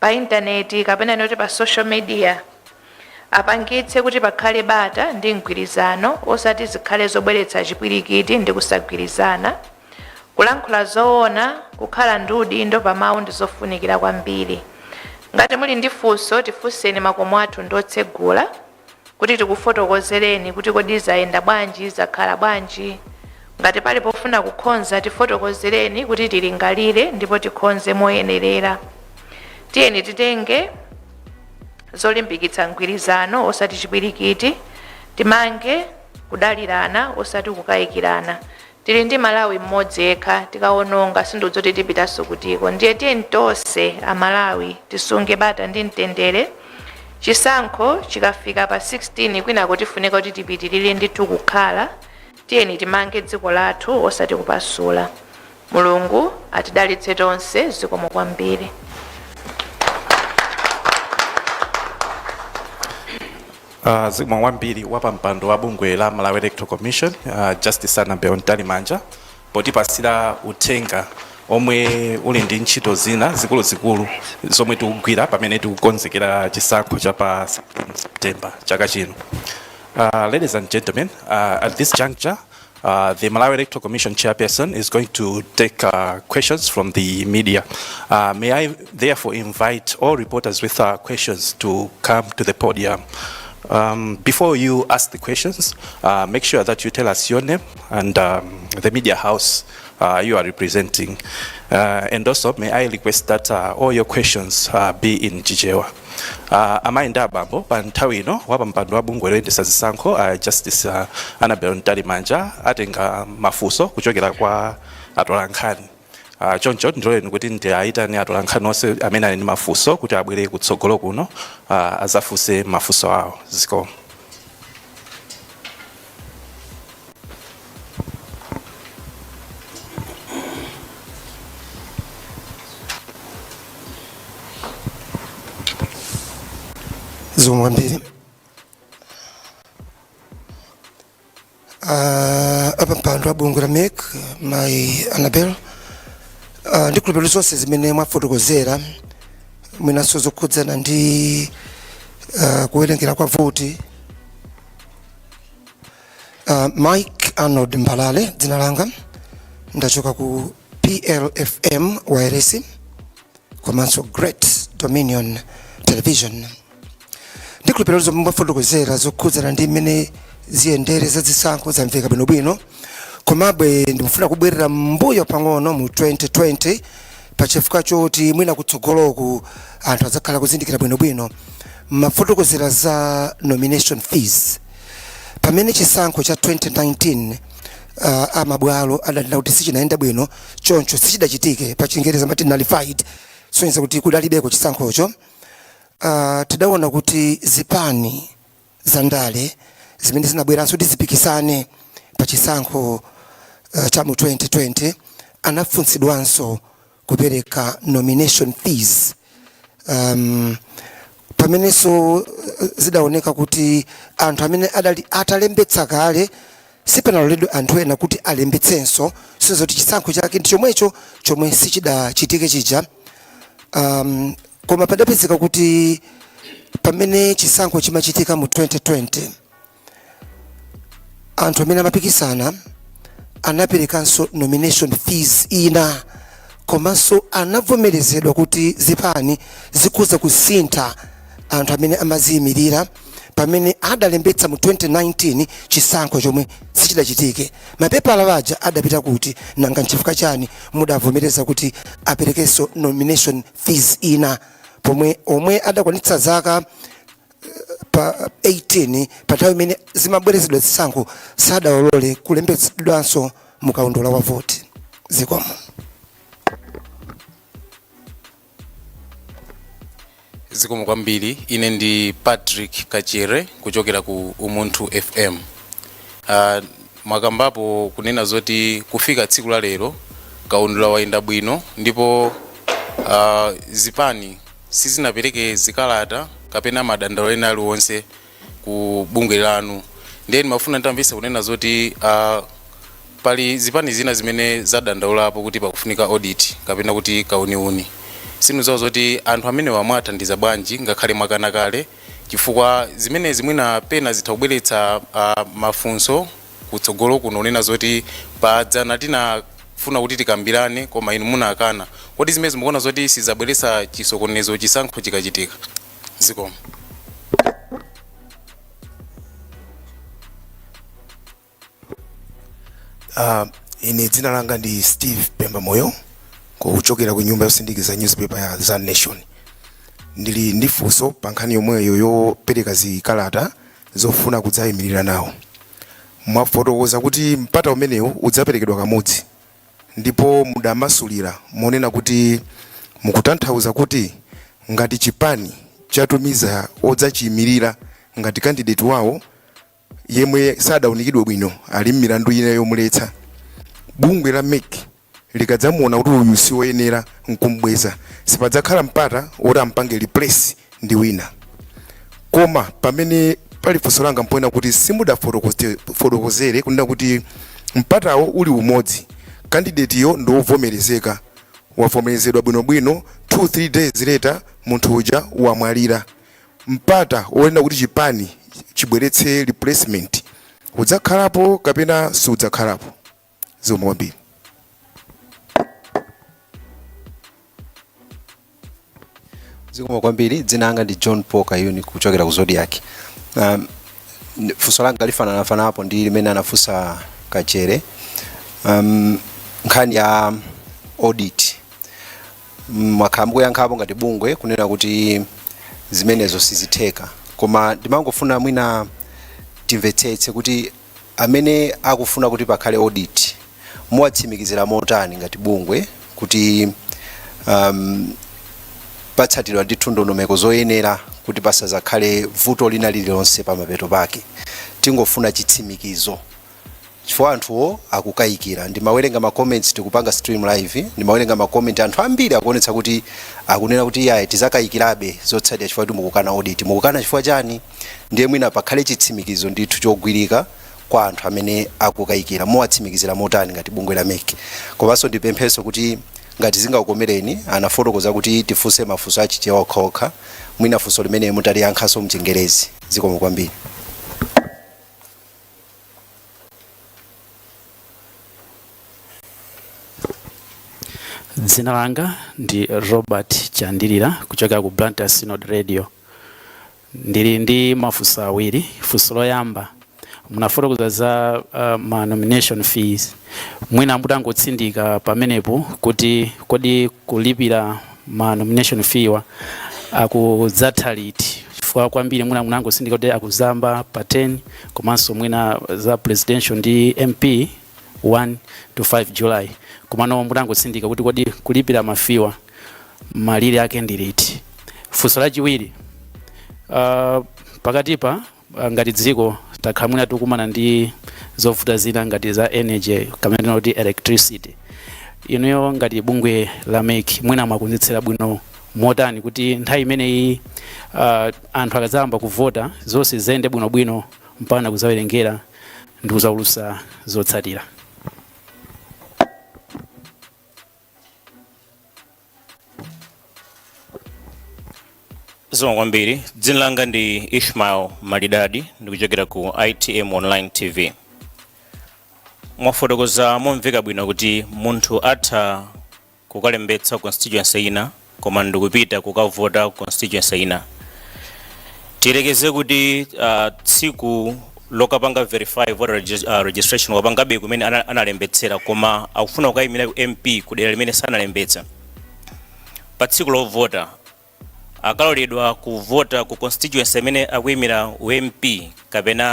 pa intaneti kapena noti pa social media, apangitse kuti pakhale bata ndi mgwirizano, osati zikhale zobweretsa chipwirikiti ndi kusagwirizana. Kulankhula zoona, kukhala ndi udindo pa mawu ndi zofunikira kwambiri. Ngati muli ndi funso, tifunseni. Makomo athu ndi otsegula kuti tikufotokozereni kuti kodi zayenda bwanji, zakhala bwanji. Ngati pali pofuna kukonza, tifotokozereni kuti tilingalire ndipo tikonze moyenerera. Tiyeni titenge zolimbikitsa mgwirizano osati chipwirikiti. Timange kudalirana osati kukayikirana. Tili ndi Malawi mmodzi yekha. Tikawononga, sindidzoti tipitanso kutiko. Ndiye tiyeni tonse Amalawi tisunge bata ndi mtendere. Chisankho chikafika pa 16, kwinako tifunika kuti tipitirire ndithu kukhala. Tiyeni timange dziko lathu osati kupasula. Mulungu atidalitse tonse. Zikomo kwambiri. Zikomo kwambiri wapampando wa bungwe la Malawi Electoral Commission, Justice Annabel Mtalimanja, potipasira uthenga omwe uli ndi ntchito zina zikuluzikulu zomwe tikugwira pamene tikukonzekera chisankho cha pa 16 September chaka chino. Ladies and gentlemen, at this juncture, the Malawi Electoral Commission chairperson is going to take questions from the media. May I therefore invite all reporters with questions to come to the podium. Before you ask the questions, make sure that you tell us your name and the media house you are representing. And also, may I request that all your questions be in Chichewa. Amayi ndi abambo, pa nthawi ino wapampando wa bungwe loyendetsa zisankho, Justice Annabel Mtalimanja, atenga mafunso kuchokera kwa atolankhani. Choncho ndiloleni kuti ndiayitane atolankhani onse amene ali ndi mafunso kuti abwere kutsogolo kuno azafunse mafunso awo. Zikomo. Zikomo kwambiri. Apampando a bungwe la MEC, mayi Annabel, ndikhulupirira zonse zimene mwafotokozera, mwinanso zokhudzana ndi kuwerengera kwa voti. Mike Arnold Mbalale dzina langa, ndachoka ku PLFM wireless komanso Great Dominion Television. Ndikhulupirira zomwe mwafotokozera zokhudzana ndi mmene ziyendere za zisankho zamveka bwinobwino. Komabe ndimafuna kubwerera mbuyo pang'ono mu 2020, pachifukwa choti mwina kutsogoloku anthu adzakhala kuzindikira bwinobwino. Mafotokozera za nomination fees pamene chisankho cha 2019, amabwalo adanena kuti sichinayenda bwino, choncho sichidachitike, pa Chingereza amati nullified, sonyeza kuti kudalibeko chisankhocho. Tidaona kuti zipani za ndale zimene zinabweranso kuti zipikisane pa chisankho cha mu 2020 anafunsidwanso kupereka nomination fees, pamenenso zidaoneka kuti anthu amene adali atalembetsa kale sipanaloledwe anthu ena kuti alembetsenso, sonyeza kuti chisankho chake ndi chomwecho chomwe sichidachitike chija. Koma padapezeka kuti pamene chisankho chimachitika mu 2020, anthu amene amapikisana anaperekanso nomination fees ina, komanso anavomerezedwa kuti zipani zikhoza kusintha anthu amene amaziyimirira pamene adalembetsa mu 2019 chisankho chomwe sichidachitike. Mapepala aja adapita kuti? Nanga nchifukwa chani mudavomereza kuti aperekenso nomination fees ina Pomwe omwe adakwanitsa zaka pa 18 pa nthawi imene zimabwerezedwa zisankho sadawalole kulembetsedwanso mukaundula wa voti. Zikomo. Zikomo kwambiri. Ine ndi Patrick Kachere kuchokera ku Umunthu FM. Mwakambapo kunena zoti kufika tsiku la lero kaundula wayenda bwino ndipo zipani sizinapereke zikalata kapena madandaulo ena aliwonse ku bungwe lanu. Ndiye ndimafuna nditamvetsa kunena zoti pali zipani zina zimene zadandaulapo kuti pakufunika audit kapena kuti kauniuni. Sindidziwa zoti anthu amenewa mwathandiza bwanji, ngakhale mwakana kale, chifukwa zimenezi mwina pena zitha kubweretsa mafunso kutsogolo kuno kunena zoti padzana tinafuna kuti tikambirane koma inu munakana. Kodi zimene mukuona zoti sizabweretsa chisokonezo chisankho chikachitika? Zikomo. Ine dzina langa ndi Steve Pemba Moyo kuchokera ku nyumba yosindikiza newspaper ya The Nation. Ndili ndi funso pa nkhani yomweyo yopereka zikalata zofuna kudzayimirira nawo. Mwafotokoza kuti mpata umenewu udzaperekedwa kamodzi, ndipo mudamasulira monena kuti mukutanthauza kuti ngati chipani chatumiza odzachiyimirira ngati candidate wawo yemwe sadaunikidwe bwino ali m'milandu ina yomuletsa, bungwe la MEC likadzamuona kuti uyu si woyenera nkumbweza, sipadzakhala mpata woti ampange replace ndi wina. Koma pamene pali funso langa mpoena kuti simudafotokozere kunena kuti mpatawo uli umodzi, candidate yo ndi wovomerezeka, wavomerezedwa bwinobwino, 2 3 days later munthu uja wamwalira, mpata wonena kuti chipani chibweretse replacement udzakhalapo kapena sudzakhalapo? Zikomo kwambiri. Zikomo kwambiri. Dzina langa ndi John Paul Kayuni kuchokera ku Zodiak. Funso langa lifananafanapo ndi limene anafunsa Kachere. Nkhani ya audit, mwakhala mukuyankhapo ngati bungwe kunena kuti zimenezo sizitheka, koma ndimangofuna mwina timvetsetse kuti amene akufuna kuti pakhale audit muwatsimikizira motani ngati bungwe kuti patsatidwa ndithu ndondomeko zoyenera kuti pasazakhale vuto lina lililonse pamapeto pake? Tingofuna chitsimikizo chifukwa anthuwo akukayikira. Ndimawerenga ma comments, tikupanga stream live, ndimawerenga ma comment, anthu ambiri akuonetsa kuti akunena kuti iyayi, tizakayikirabe zotsatira chifukwa kuti mukukana audit. Mukukana chifukwa chani? Ndiye mwina pakhale chitsimikizo ndithu chogwirika kwa anthu amene akukayikira. Muwatsimikizira motani ngati bungwe la MEC? Komanso ndipemphenso kuti ngati zingakukomereni, anafotokoza kuti tifunse mafunso achichewa okhaokha, mwina funso limene mutaliyankhanso mchingerezi. Zikomo kwambiri. Dzina langa ndi Robert Chandilira kuchokera ku Blantyre Synod Radio. Ndili ndi mafunso awiri. Funso loyamba, munafotokoza za ma nomination fees. Mwina mutangotsindika pamenepo kuti kodi kulipira ma nomination fee wa akudzatha liti? Chifukwa kwambiri mwina munangotsindika kuti akuzayamba pa 10, komanso mwina za presidential ndi MP 1 to 5 July, komano mutangotsindika kuti kodi kulipira ma fee wa malire ake ndi liti? Funso lachiwiri, pakatipa ngati dziko takhala mwina tikumana ndi zovuta zina ngati za energy kapena kuti electricity. Inuyo ngati bungwe la MEC mwina mwakonzetsera bwino motani kuti nthawi imeneyi anthu akadzayamba kuvota zonse ziyende bwinobwino mpaka kuzawerengera ndi kuzaulutsa zotsatira? Zikomo kwambiri. Dzina langa ndi Ishmael Malidadi, ndikuchokera ku ITM Online TV. Mwafotokoza momveka bwino kuti munthu atha kukalembetsa constituency ina koma ndikupita kukavota constituency ina. Tiyerekeze kuti tsiku lokapanga verify voter registration wapangabe kumene analembetsera, koma akufuna kukayimira MP kudera limene sanalembetsa. Pa tsiku lovota Akaloledwa kuvota ku constituency imene akuyimira MP kapena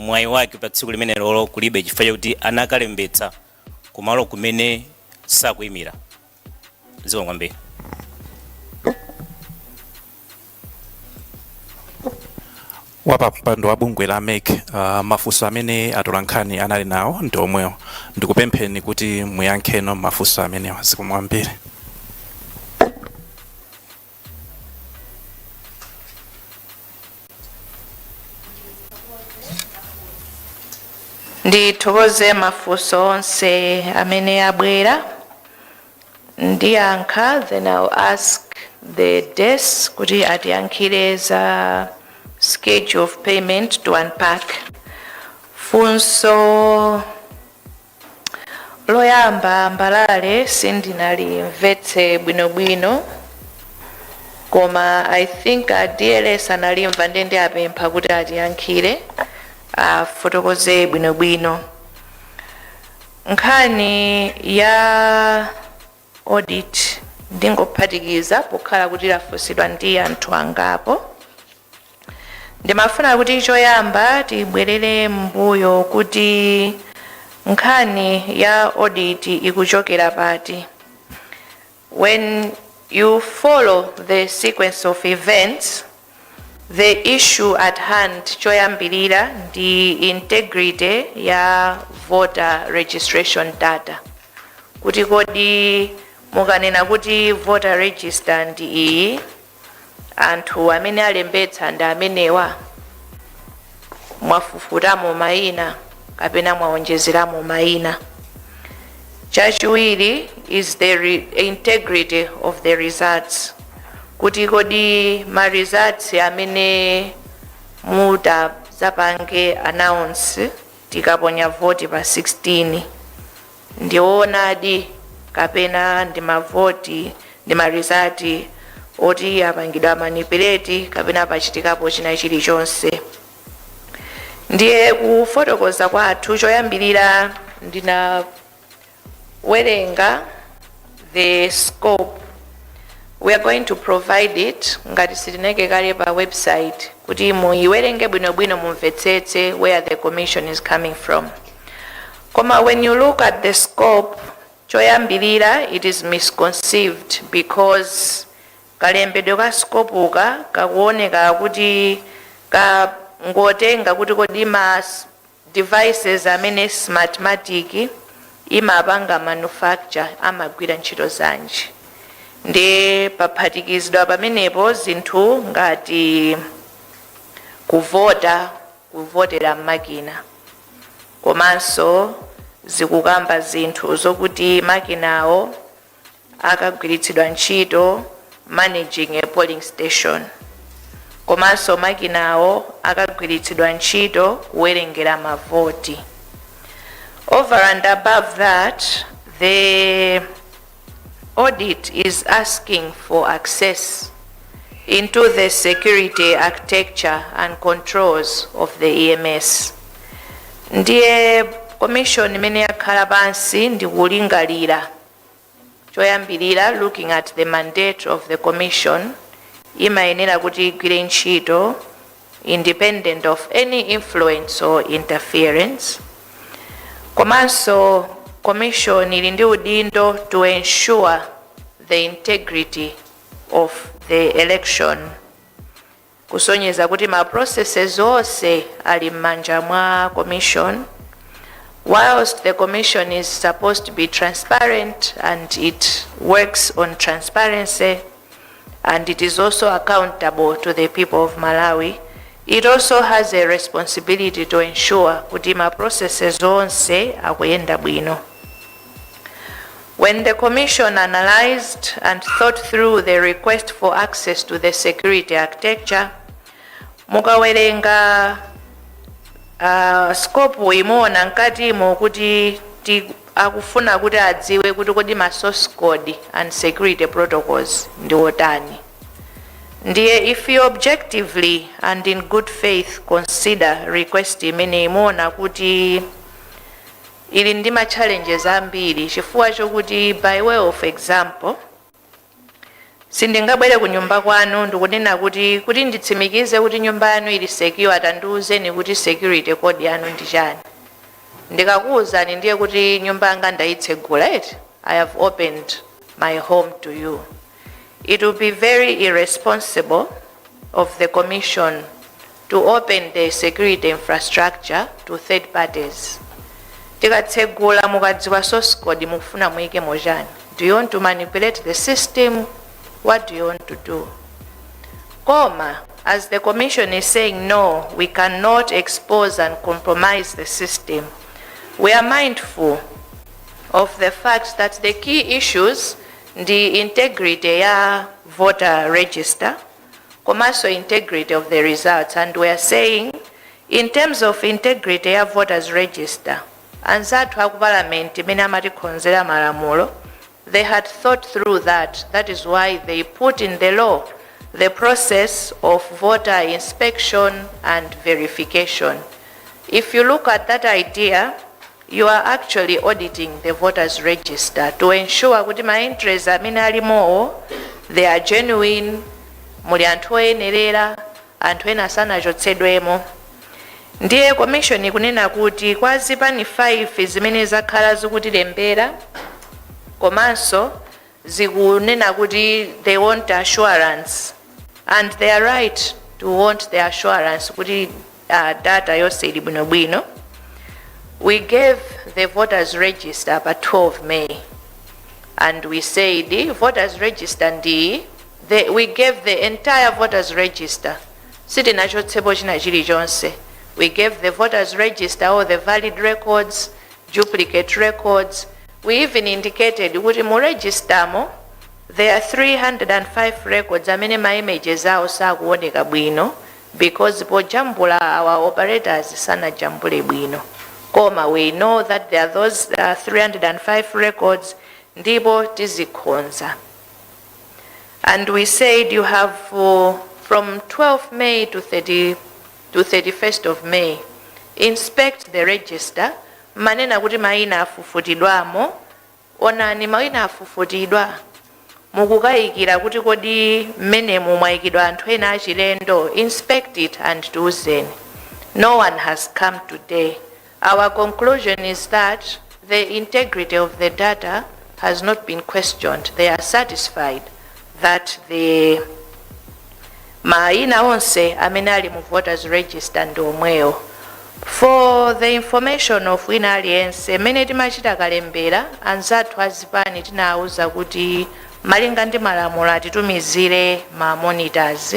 mwayi wake pa tsiku limene lolo kulibe, chifukwa chakuti anakalembetsa kumalo kumene sakuyimira? Zikomo kwambiri. Wapampando wa bungwe la MEC, mafunso amene atolankhani anali nawo ndi omwewo. Ndikupempheni kuti muyankheno mafunso amenewa. Zikomo kwambiri. Ndithokoze mafunso onse amene abwera. Ndiyankha, then I'll ask the desk kuti atiyankhire za schedule of payment to unpack. Funso loyamba, Mbalale, sindinalimvetse bwinobwino, koma I think a DLS analimva, ndiye ndiapempha kuti atiyankhire, afotokoze bwinobwino nkhani ya audit. Ndingophatikiza pokhala kuti lafunsidwa ndi anthu angapo. Ndimafuna kuti choyamba tibwerere mbuyo kuti nkhani ya audit ikuchokera pati. When you follow the sequence of events, the issue at hand choyambirira ndi integrity ya voter registration data, kuti kodi mukanena kuti voter register ndi iyi, anthu amene alembetsa ndi amenewa, mwafufutamo mayina kapena mwaonjezeramo mayina? Chachiwiri is the integrity of the results, kuti kodi ma results amene mutazapange announce tikaponya voti pa 16 ndioonadi kapena ndi mavoti, ndi ma result oti apangidwa manipulate kapena pachitikapo china chilichonse? Ndiye kufotokoza kwathu, choyambirira ndinawerenga the scope. We are going to provide it, ngati sitineke kale, pa website kuti muiwerenge bwinobwino, mumvetsetse where the commission is coming from. Koma when you look at the scope, choyambirira it is misconceived because kalembedwe ka scope ka kakuoneka kuti kangotenga kuti kodi ma devices amene Smartmatic imapanga manufacture amagwira ntchito zanji. Ndi paphatikizidwa pamenepo zinthu ngati kuvota, kuvotera makina, komanso zikukamba zinthu zokuti makinawo akagwiritsidwa ntchito managing a polling station, komanso makinawo akagwiritsidwa ntchito kuwerengera mavoti. Over and above that, the audit is asking for access into the security architecture and controls of the EMS. Ndiye commission imene yakhala pansi ndikulingalira, choyambirira, looking at the mandate of the commission, imayenera kuti igwire ntchito independent of any influence or interference. Komanso commission ili ndi udindo to ensure the integrity of the election, kusonyeza kuti ma processes onse ali m'manja mwa commission. Whilst the commission is supposed to be transparent and it works on transparency and it is also accountable to the people of Malawi, it also has a responsibility to ensure kuti ma processes onse akuyenda bwino. When the commission analyzed and thought through the request for access to the security architecture, mukawerenga scope imuona mkatimo kuti akufuna kuti adziwe kuti kodi ma source code and security protocols ndi otani. Ndiye if you objectively and in good faith consider request imene, imuona kuti ili ndi ma challenges ambiri, chifukwa chokuti, by way of example, Sindingabwere ku nyumba kwanu ndikunena kuti nditsimikize kuti nyumba yanu ili secure, tandiuzeni kuti security code yanu ndi chani. Ndikakuwuzani, ndiye kuti nyumba yanga ndayitsegula eti? I have opened my home to you. It will be very irresponsible of the commission to open the security infrastructure to third parties. Tikatsegula, mukadziwa source code, mukufuna muyike mojani? Do you want to manipulate the system? What do you want to do? Koma as the commission is saying, no, we cannot expose and compromise the system, we are mindful of the fact that the key issues ndi integrity ya voter register komanso integrity of the results. And we are saying, in terms of integrity ya voters register, anzathu aku Parliament imene amatikhonzera malamulo, they had thought through that. That is why they put in the law the process of voter inspection and verification. If you look at that idea, you are actually auditing the voters register to ensure kuti ma entries amene alimowo, they are genuine, muli anthu oyenerera, anthu ena sanachotsedwemo. Ndiye commission ikunena kuti kwa zipani 5 zimene zakhala zikutilembera komanso zikunena kuti they want assurance, and they are right to want the assurance kuti data yonse ili bwinobwino. We gave the voters register pa 12 May and we said voters register ndi we gave the entire voters register, sitinachotsepo china chilichonse. We gave the voters register, all the valid records, duplicate records. We even indicated kuti mu registermo there are 305 records amene ma images awo sakuoneka bwino because pojambula our operators sanajambule bwino, koma we know that there are those 305 records ndipo tizikhonza. And we said you have from 12 May to 30 to 31st of May, inspect the register. Manena kuti mayina afufutidwamo, onani mayina afufutidwa, mukukayikira kuti kodi mmenemu mwayikidwa anthu ena achilendo, inspect it and tiuzeni. No one has come today. Our conclusion is that the integrity of the data has not been questioned. They are satisfied that the mayina onse amene ali mu voters register ndi omwewo. For the information of wina aliyense, mmene timachita kalembera, anzathu azipani tinawuza kuti malinga ndi malamulo atitumizire ma monitors.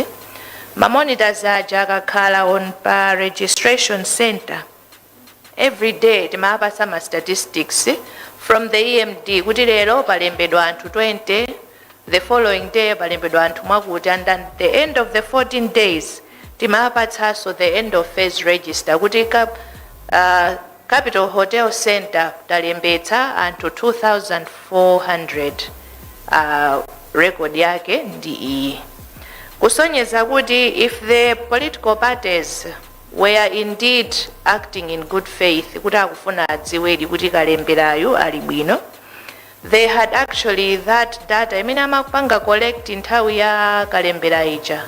Ma monitors aja akakhala on pa registration center every day, timapasa ma statistics from the EMD kuti lero palembedwa anthu 20, the following day palembedwa anthu mwakuti, and at the end of the 14 days timapatsanso the end of phase register kuti Capital Hotel Center talembetsa anthu 2400, record yake ndi iyi, kusonyeza kuti if the political parties were indeed acting in good faith kuti akufuna adziwedi kuti kalemberayo ali bwino, they had actually that data imene amapanga collect nthawi ya kalembera ija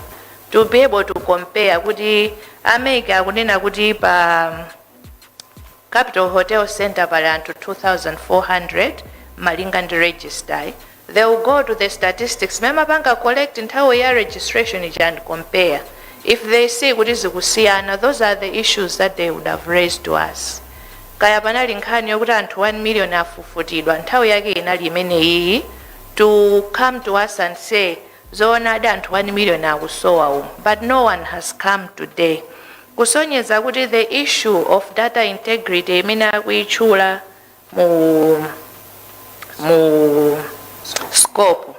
to be able to compare kuti a MEC akunena kuti pa Capital Hotel Center pali anthu 2400 malinga ndi register. They will go to the statistics mene amapanga collect nthawi ya registration ija and compare. If they see kuti zikusiyana, those are the issues that they would have raised to us. Kaya panali nkhani yokuti anthu 1 million afufutidwa, nthawi yake inali imeneyi to come to us and say zoonadi anthu 1 million akusowa umu, but no one has come today, kusonyeza kuti the issue of data integrity imene akuyitchula mu scope,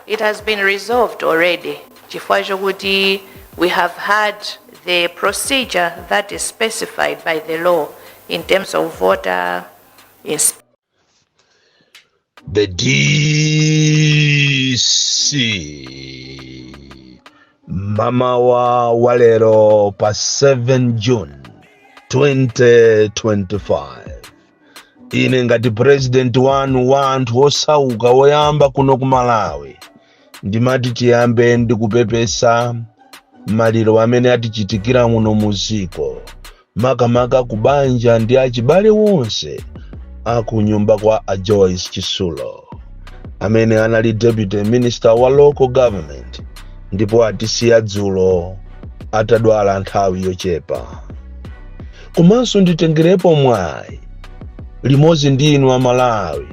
it has been resolved already, chifukwa chokuti we have had the procedure that is specified by the law in terms of voter The DC mamawa walero pa 7 June 2025, ine ngati president wanu wa anthu osauka woyamba kuno ku Malawi, Ndimati tiyambe ndi kupepesa maliro amene atichitikira muno muziko, makamaka ku banja ndi achibale wonse akunyumba kwa a Joyce Chisulo, amene anali deputy minister wa local government, ndipo atisiya dzulo atadwala nthawi yochepa. Komanso nditengerepo mwayi limodzi ndi inu Amalawi,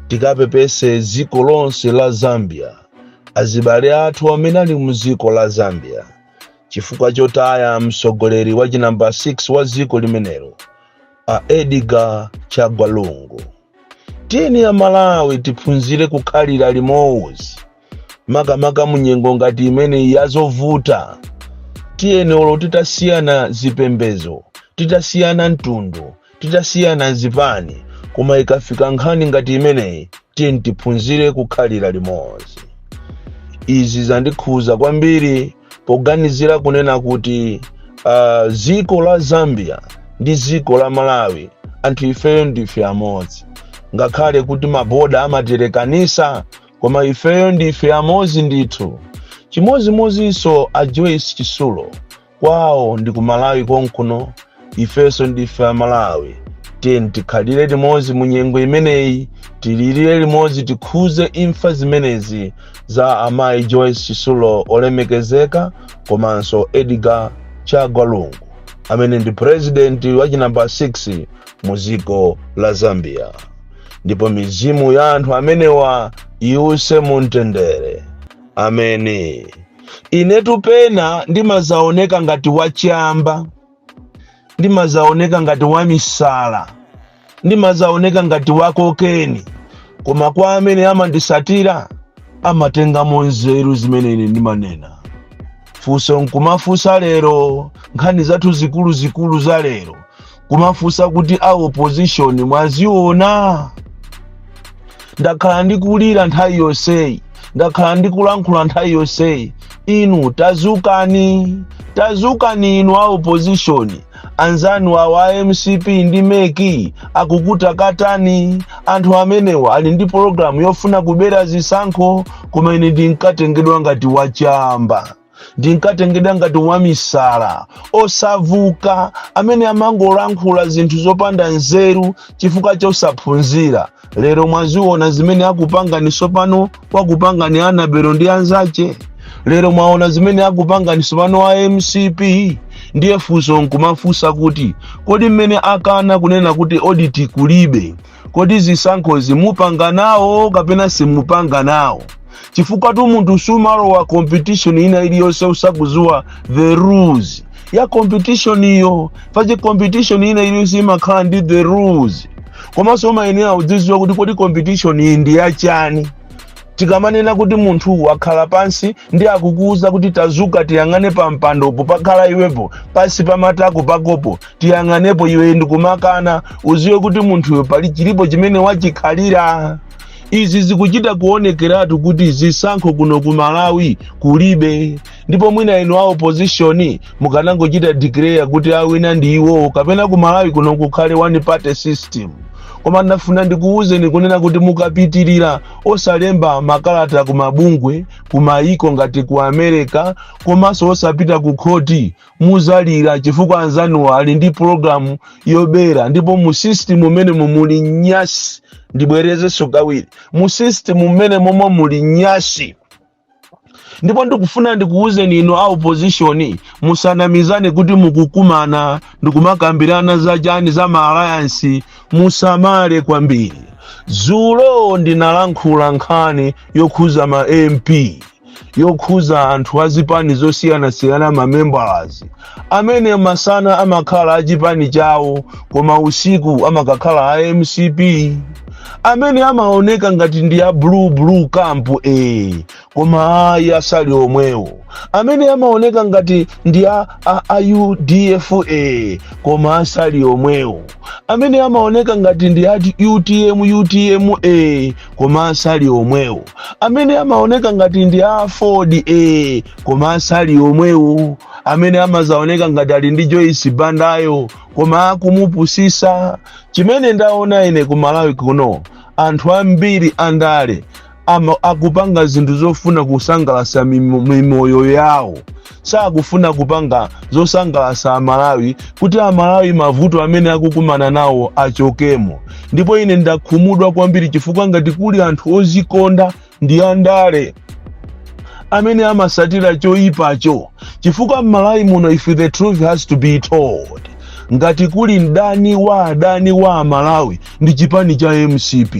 tikapepese dziko lonse la Zambia, azibale athu amene ali mu dziko la Zambia, chifukwa chotaya mtsogoleri wa chinamba 6 wa dziko limenelo, a Edgar Chagwa Lungu. Tiyeni Amalawi tiphunzire kukhalira limodzi, makamaka munyengo ngati imene yazovuta. Tiyeni, olo titasiyana zipembezo, titasiyana mtundu, titasiyana zipani, koma ikafika nkhani ngati imeneyi, tiyeni tiphunzire kukhalira limodzi. Izi zandikhuza kwambiri poganizira kunena kuti dziko la Zambia ndi dziko la Malawi, anthu ifeyo ndife amodzi. Ngakhale kuti maboda amaterekanisa, koma ifeyo ndife amodzi ndithu. Chimodzimodzinso a Joyce Chisulo, kwawo ndi ku Malawi konkuno, ifenso ndife Amalawi. Tiyeni tikhalire limodzi mu nyengo imeneyi, tilirire limodzi, tikhuze imfa zimenezi za amayi Joyce Chisulo olemekezeka, komanso Edgar Chagwa Lungu, amene ndi president wa chinamba 6 mu dziko la Zambia. Ndipo mizimu ya anthu amenewa iwuse mu mtendere. Ameni. Inetu pena ndimazaoneka ngati wachamba, ndimazaoneka ngati wamisala, ndimazaoneka ngati wakokeni, koma kwa amene amandisatira amatengamo nzeru zimene ine ndimanena. Funso nkumafunsa lero, nkhani zathu zikuluzikulu za lero, kumafunsa kuti a opposition mwaziona? Ndakhala ndikulira nthawi yonseyi, ndakhala ndikulankhula nthawi yonseyi. Inu tazukani, tazukani inu a opposition. Anzanu awa MCP ndi MEC akukutakatani. Anthu amenewa ali ndi pologalamu yofuna kubera zisankho, koma ine ndinkatengedwa ngati wachamba, ndinkatengedwa ngati wamisala osavuka, amene amangolankhula zinthu zopanda nzeru chifukwa chosaphunzira. Lero mwaziona zimene akupangani sopano, wakupangani Anabelo ndi anzache. Lero mwaona zimene akupangani sopano a MCP. Ndiye funso nkumafunsa kuti kodi mmene akana kunena kuti audit kulibe, kodi zisankhozi mupanga nawo kapena simupanga nawo? Chifukwa tu munthu sumalowa competition ina iliyonse usakuziwa the rules ya competition iyo. Pache competition ina iliyonse imakhala ndi the rules, komanso umayenera udziziwa kuti kodi competition iyi ndi yachani. Tikamanena kuti munthu wakhala pansi ndi akukuwuza kuti tazuka, tiyang'ane pa mpandopo pakhala iwepo, pansi pamatako pakopo tiyang'anepo, iwe ndikumakana, uziwe kuti munthuyo pali chilipo chimene wachikhalira. Izi zikuchita kuonekeratu kuti zisankho kuno ku Malawi kulibe. Ndipo mwina inu a opposition mukanangochita declare kuti awina ndi iwowo, kapena ku Malawi kuno kukhale one party system. Koma ndafuna ndikuwuzeni kunena kuti mukapitirira osalemba makalata ku mabungwe ku mayiko ngati ku America, komanso osapita ku khoti, muzalira, chifukwa anzanuwa ali ndi pologalamu yobera. Ndipo mu system mmene muli nyasi, ndibwerezenso kawiri, mu system mmene momwe muli nyasi. Ndipo ndikufuna ndikuwuzeni inu a opposition, musanamizane kuti mukukumana ndikumakambirana za chani, za ma alliance. Musamale kwambiri. Zulo ndinalankhula nkhani yokhuza ma MP, yokhuza anthu azipani zosiyanasiyana, ma members amene masana amakhala achipani chawo, koma usiku amakakhala a MCP, amene amaoneka ngati ndi a blue blue camp, koma ayi, asali omwewo, amene amaoneka ngati ndi a UDF, koma asali omwewo, amene amaoneka ngati ndi a UTM UTM, koma asali omwewo, amene amaoneka ngati ndi a Ford, koma asali omwewo, amene amazaoneka ngati ali ndi Joyce Bandayo, koma akumupusisa. Chimene ndaona ine ku Malawi kuno, anthu ambiri andale Akupanga zinthu zofuna kusangalasa mimoyo yawo, sakufuna kupanga zosangalasa Amalawi, kuti Amalawi mavuto amene akukumana nawo achokemo. Ndipo ine ndakhumudwa kwambiri, chifukwa ngati kuli anthu ozikonda ndi andale amene amasatira choyipacho, chifukwa m'Malawi muno, if the truth has to be told, ngati kuli mdani wa adani wa Amalawi ndi chipani cha MCP.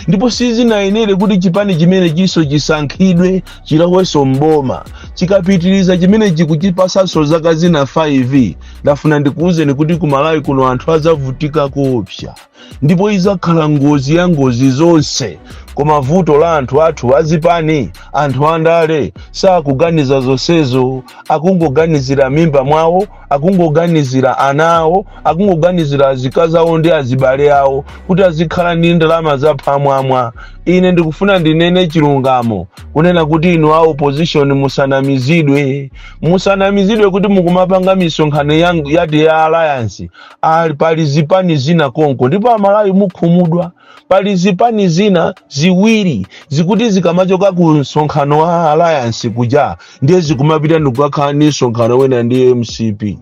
Ndipo sizinayenere kuti chipani chimene chiso chisankhidwe chilowenso mboma. Chikapitiriza chimene chikuchipasanso zaka zina 5, ndafuna ndikuwuzeni kuti ku Malawi kuno anthu adzavutika koopsa, ndipo izakhala ngozi ya ngozi zonse. Koma vuto la anthu athu azipani, anthu andale, sakuganiza zonsezo. Akungoganizira mimba mwawo, akungoganizira ana awo, akungoganizira azikazi awo ndi azibale awo, kuti azikhala ndi ndalama zaphwamwamwa. Ine ndikufuna ndinene chilungamo, kunena kuti inu a opposition musanamizidwe, musanamizidwe kuti mukumapanga misonkhano yati ya alliance. Ali pali zipani zina konko, ndipo Amalawi mukhumudwa. Pali zipani zina ziwiri zikuti zikamachoka ku msonkhano wa alliance kuja, ndiye zikumapita ndikukakhala ndi msonkhano wina ndi MCP.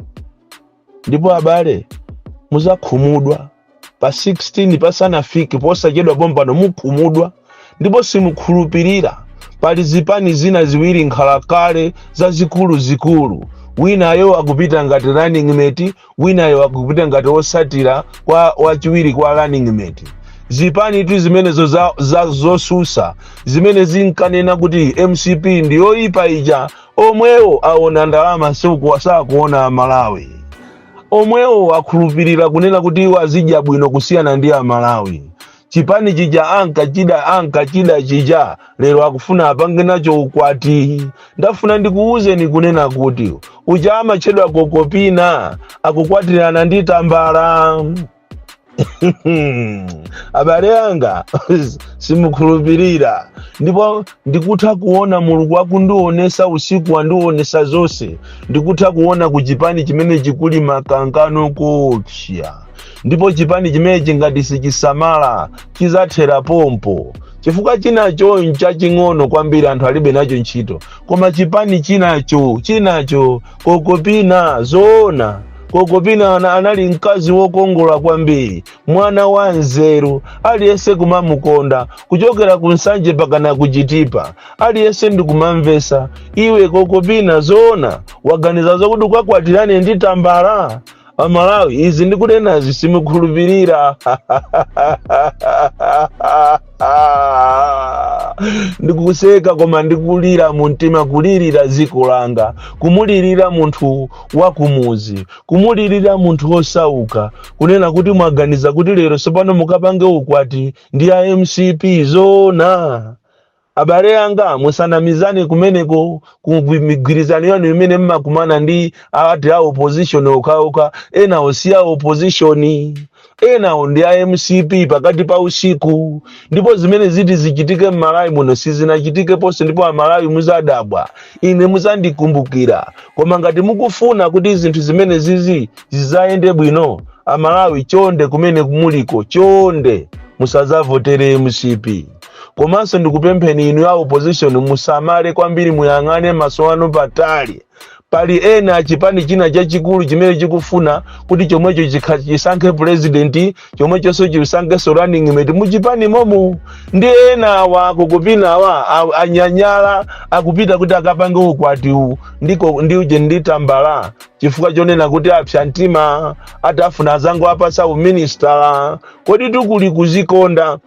Ndipo abale, muzakhumudwa pa 16 pasanafike, posachedwa pompano mukhumudwa ndipo simukhulupirira. Pali zipani zina ziwiri nkhalakale zazikulu zikulu, winayo akupita ngati running mate, winayo akupita ngati wosatira kwa wachiwiri kwa running mate. Zipani tu zimenezo za zosusa zimene zinkanena kuti MCP ndiyoyipa ija, omwewo aona ndalama, sakuona Malawi. Omwewo akhulupirira kunena kuti iwo azidya bwino kusiyana ndi Amalawi. Chipani chija ankachida, ankachida chija, lero akufuna apange nacho ukwati. Ndafuna ndikuwuzeni kunena kuti uja amatchedwa Kokopina akukwatirana ndi Tambala. Abale anga, simukhulupirira. Ndipo ndikutha kuona, Mulungu akundionesa usiku, wandionesa zonse. Ndikutha kuona ku chipani chimene chikuli makankano koopsa, ndipo chipani chimene chingati sichisamala chizathera pompo, chifukwa chinacho nchaching'ono kwambiri, anthu alibe nacho ntchito. Koma chipani chinacho, chinacho, Kokopina, zoona, Kokopina anali mkazi wokongola kwambiri, mwana wa nzeru, aliyense kumamukonda kuchokera ku Nsanje pakana kuchitipa, aliyense ndikumamvesa. Iwe Kokopina, zoona waganiza zokuti ukakwatirane ndi Tambala? Amalawi, izi ndikunenazi simukhulupirira. Ndikuseka koma ndikulira mu mtima, kulirira dziko langa, kumulirira munthu wakumuzi, kumulirira munthu wosauka, kunena kuti mwaganiza kuti lero tsopano mukapange ukwati ndi a MCP, zoona? Abale anga, musanamizane kumeneko ku migwirizano yanu imene mmakumana ndi ati a opposition okhaokha. Enawo si a opposition, enawo ndi a MCP pakati pa usiku. Ndipo zimene ziti zichitike m'Malawi muno sizinachitike ponse, ndipo Amalawi muzadabwa, ine muzandikumbukira. Koma ngati mukufuna kuti zinthu zimene zizi zizayende bwino, Amalawi, chonde, kumene muliko, chonde musazavotere MCP. Komanso ndikupempheni inu ya opposition, musamale kwambiri, muyang'ane maso anu patali. Pali ena achipani china chachikulu chimene chikufuna kuti chomwecho chisankhe president, chomwechonso chisankhenso running mate muchipani momo. Ndi ena awa akukupina awa anyanyala, akupita kuti akapange ukwati ndiko ndi uje ndi Tambala, chifukwa chonena kuti apsa mtima, atafuna azango apasa uministala. Kodi tukuli kuzikonda,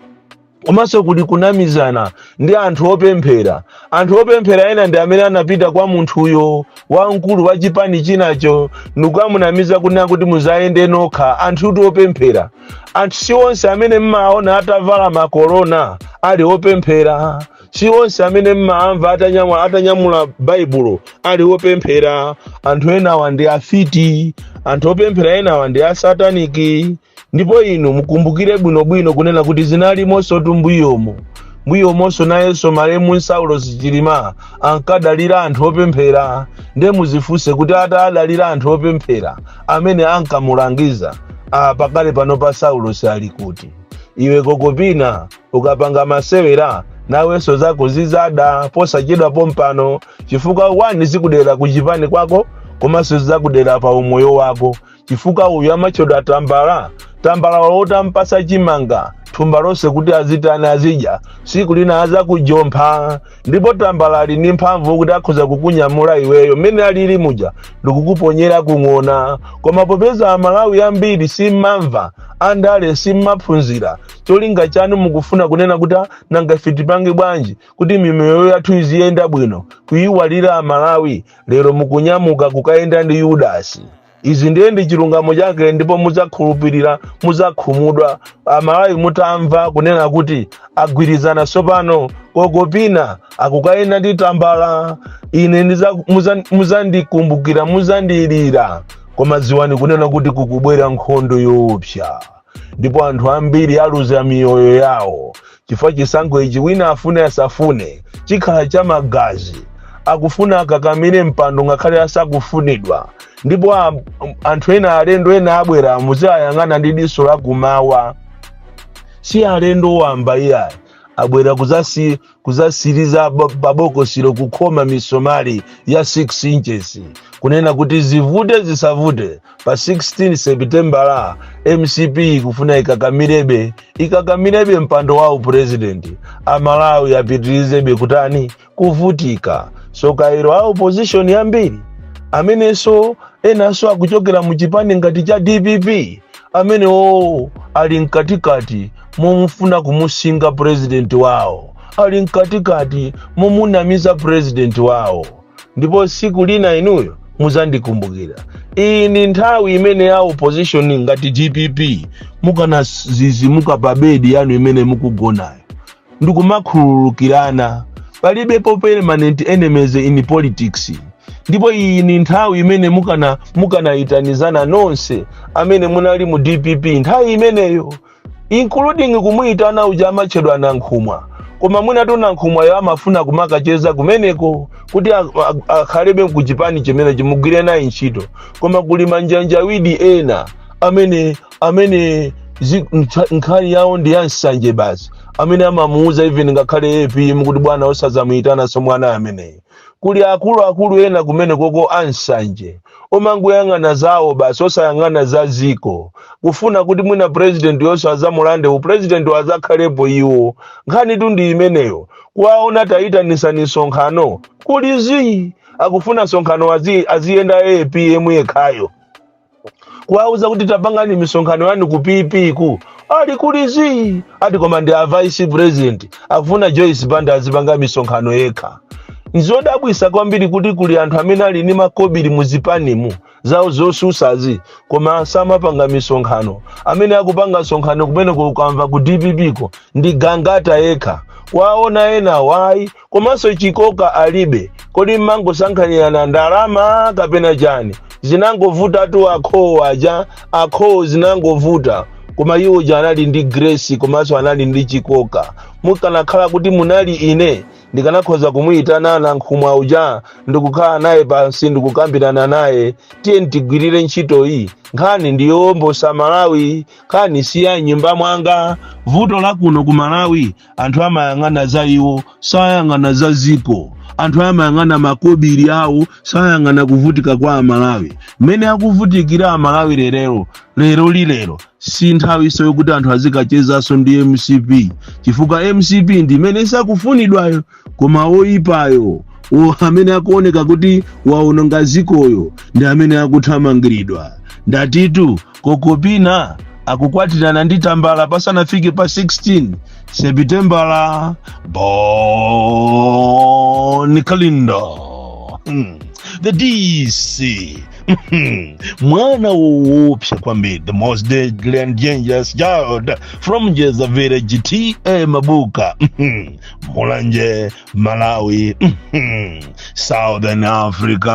komanso kuli kunamizana ndi anthu opemphera. Anthu opemphera ena ndi amene anapita kwa munthuyo wamkulu wa chipani chinacho ndikukamunamiza kunena kuti muzayende nokha. Anthutu opemphera, anthu si onse amene mmaona atavala makorona ali opemphera, si onse amene mmaamva atanyamula Baibulo ali opemphera. Anthu enawa ndi afiti, anthu opemphera enawa ndi asataniki. Ndipo inu mukumbukire bwinobwino kunena kuti zinalimonso tu mbuyomo, mbuyomonso nayenso malemu Saulos Chilima ankadalira anthu opemphera. Ndiye muzifunse kuti atadalira anthu opemphera amene ankamulangiza, pakale pano pa Saulos ali kuti? Iwe Kokopina, ukapanga masewera Nawenso zako zizada posachedwa pompano, chifukwa wani zikudera kuchipani kwako, komanso zizakudera pa umoyo wako, chifukwa uyu amatchedwa Tambala. Tambala wotampasa chimanga thumba lonse kuti azitani, azidya, siku lina azakujompha. Ndipo Tambala ali ndi mphamvu kuti akhoza kukunyamula iweyo mmene alili muja ndikukuponyera kung'ona. Koma popeza Amalawi ambiri simmamva andale, simmaphunzira, cholinga chanu mukufuna kunena kuti, "Ah, nanga ife tipange bwanji kuti miyoyo yathu iziyenda bwino?" Kuyiwalira Amalawi. Lero mukunyamuka kukayenda ndi Yudasi. Izi ndiye ndi chilungamo chake, ndipo mudzakhulupirira, mudzakhumudwa Amalawi mutamva kunena kuti agwirizana tsopano, Kokopina akukayenda ndi Tambala. Ine muzandikumbukira, muzandilira. Koma dziwani kunena kuti kukubwera nkhondo yoopsa, ndipo anthu ambiri aluza miyoyo yawo, chifukwa chisankho ichi, wina afune asafune, chikhala cha magazi. Akufuna akakamire mpando ngakhale asakufunidwa. Ndipo anthu ena, alendo ena abwera, muzayang'ana ndi diso lakumawa. Si alendo wamba iyayi, abwera kuzasiriza pabokosilo, kukhoma misomali ya 6 inches, kunena kuti zivute zisavute, pa 16 Seputembala MCP kufuna ikakamirebe, ikakamirebe mpando wawo president. Amalawi apitirizebe kutani? Kuvutika. So kairo a opposition yambiri amenenso enanso akuchokera muchipani ngati cha DPP, amene o ali mkatikati momufuna kumusinga president wawo, ali mkatikati momunamiza president wawo. Ndipo siku lina inuyo muzandikumbukira. Iyi ndi nthawi imene ya opposition ngati DPP mukanazizimuka pa bedi yanu imene mukugonayo ndikumakhululukirana. Palibepo permanent enemies in politics. Ndipo iyi ni nthawi imene mukanayitanizana nonse amene munali mu DPP nthawi imeneyo, including kumuyitana uja amatchedwa Nankhumwa. Koma mwinatu Nankhumwayo amafuna kumakacheza kumeneko kuti akhalebe kuchipani chimene chimugwire naye ntchito. Koma kuli manjanjawidi ena amene nkhani yawo ndi ya nsanje basi, amene amamuuza even ngakhale APM kuti, "Bwana, osazamuyitanaso mwana ameneyi." Kuli akuluakulu ena kumene koko ansanje, omangoyang'ana zawo basi, osayang'ana za ziko, kufuna kuti mwina president yonse azamulande upresident, azakhalepo iwo. Nkhani tu ndi imeneyo. Kuwaona tayitanisani msonkhano, kuli zi akufuna msonkhano aziyenda APM yekhayo. Kuwauza kuti tapangani misonkhano yanu ku PP ku, ali kulizi ati koma ndi a vice president, akufuna Joyce Banda azipanga misonkhano yekha. Nzodabwisa kwambiri kuti kuli anthu amene ali ndi makobiri muzipanimu zawo zosusazi, koma samapanga misonkhano. Amene akupanga msonkhano kumene kukamva ku DPP ko ndi Gangata yekha. Kwaona ena wayi, komanso chikoka alibe. Kodi mmangosankhanirana ndalama kapena chani? Zinangovuta tu akhowo aja, akhowo zinangovuta. Koma iwo ja anali ndi grace, komanso anali ndi chikoka. Mukanakhala kuti munali ine, ndikanakhoza kumuyitana Nankhumwa uja ndikukhala naye pansi ndikukambirana naye, "Tiye tigwirire ntchito iyi. Nkhani ndiyowombosa Malawi, nkhani si ya nyumba mwanga." Vuto la kuno ku Malawi, anthu amayang'ana za iwo, sayang'ana za ziko. Anthu amayang'ana makobiri awo, sayang'ana kuvutika kwa Amalawi mmene akuvutikira Amalawi lerero. Lero lilero si nthawiso yokuti anthu azikachezanso ndi MCP, chifukwa MCP ndi imene isakufunidwayo, koma oyipayo amene akuoneka kuti waononga zikoyo ndi amene akuthamangiridwa. Ndatitu Kokopina akukwatirana ndi Tambala pasanafike pa 16 Sepitembala. Bon Kalindo, the DC, mwana woopsa kwambiri, the most deadly and dangerous child from Jeza village, T/A Mabuka, Mulanje, Malawi, Southern Africa.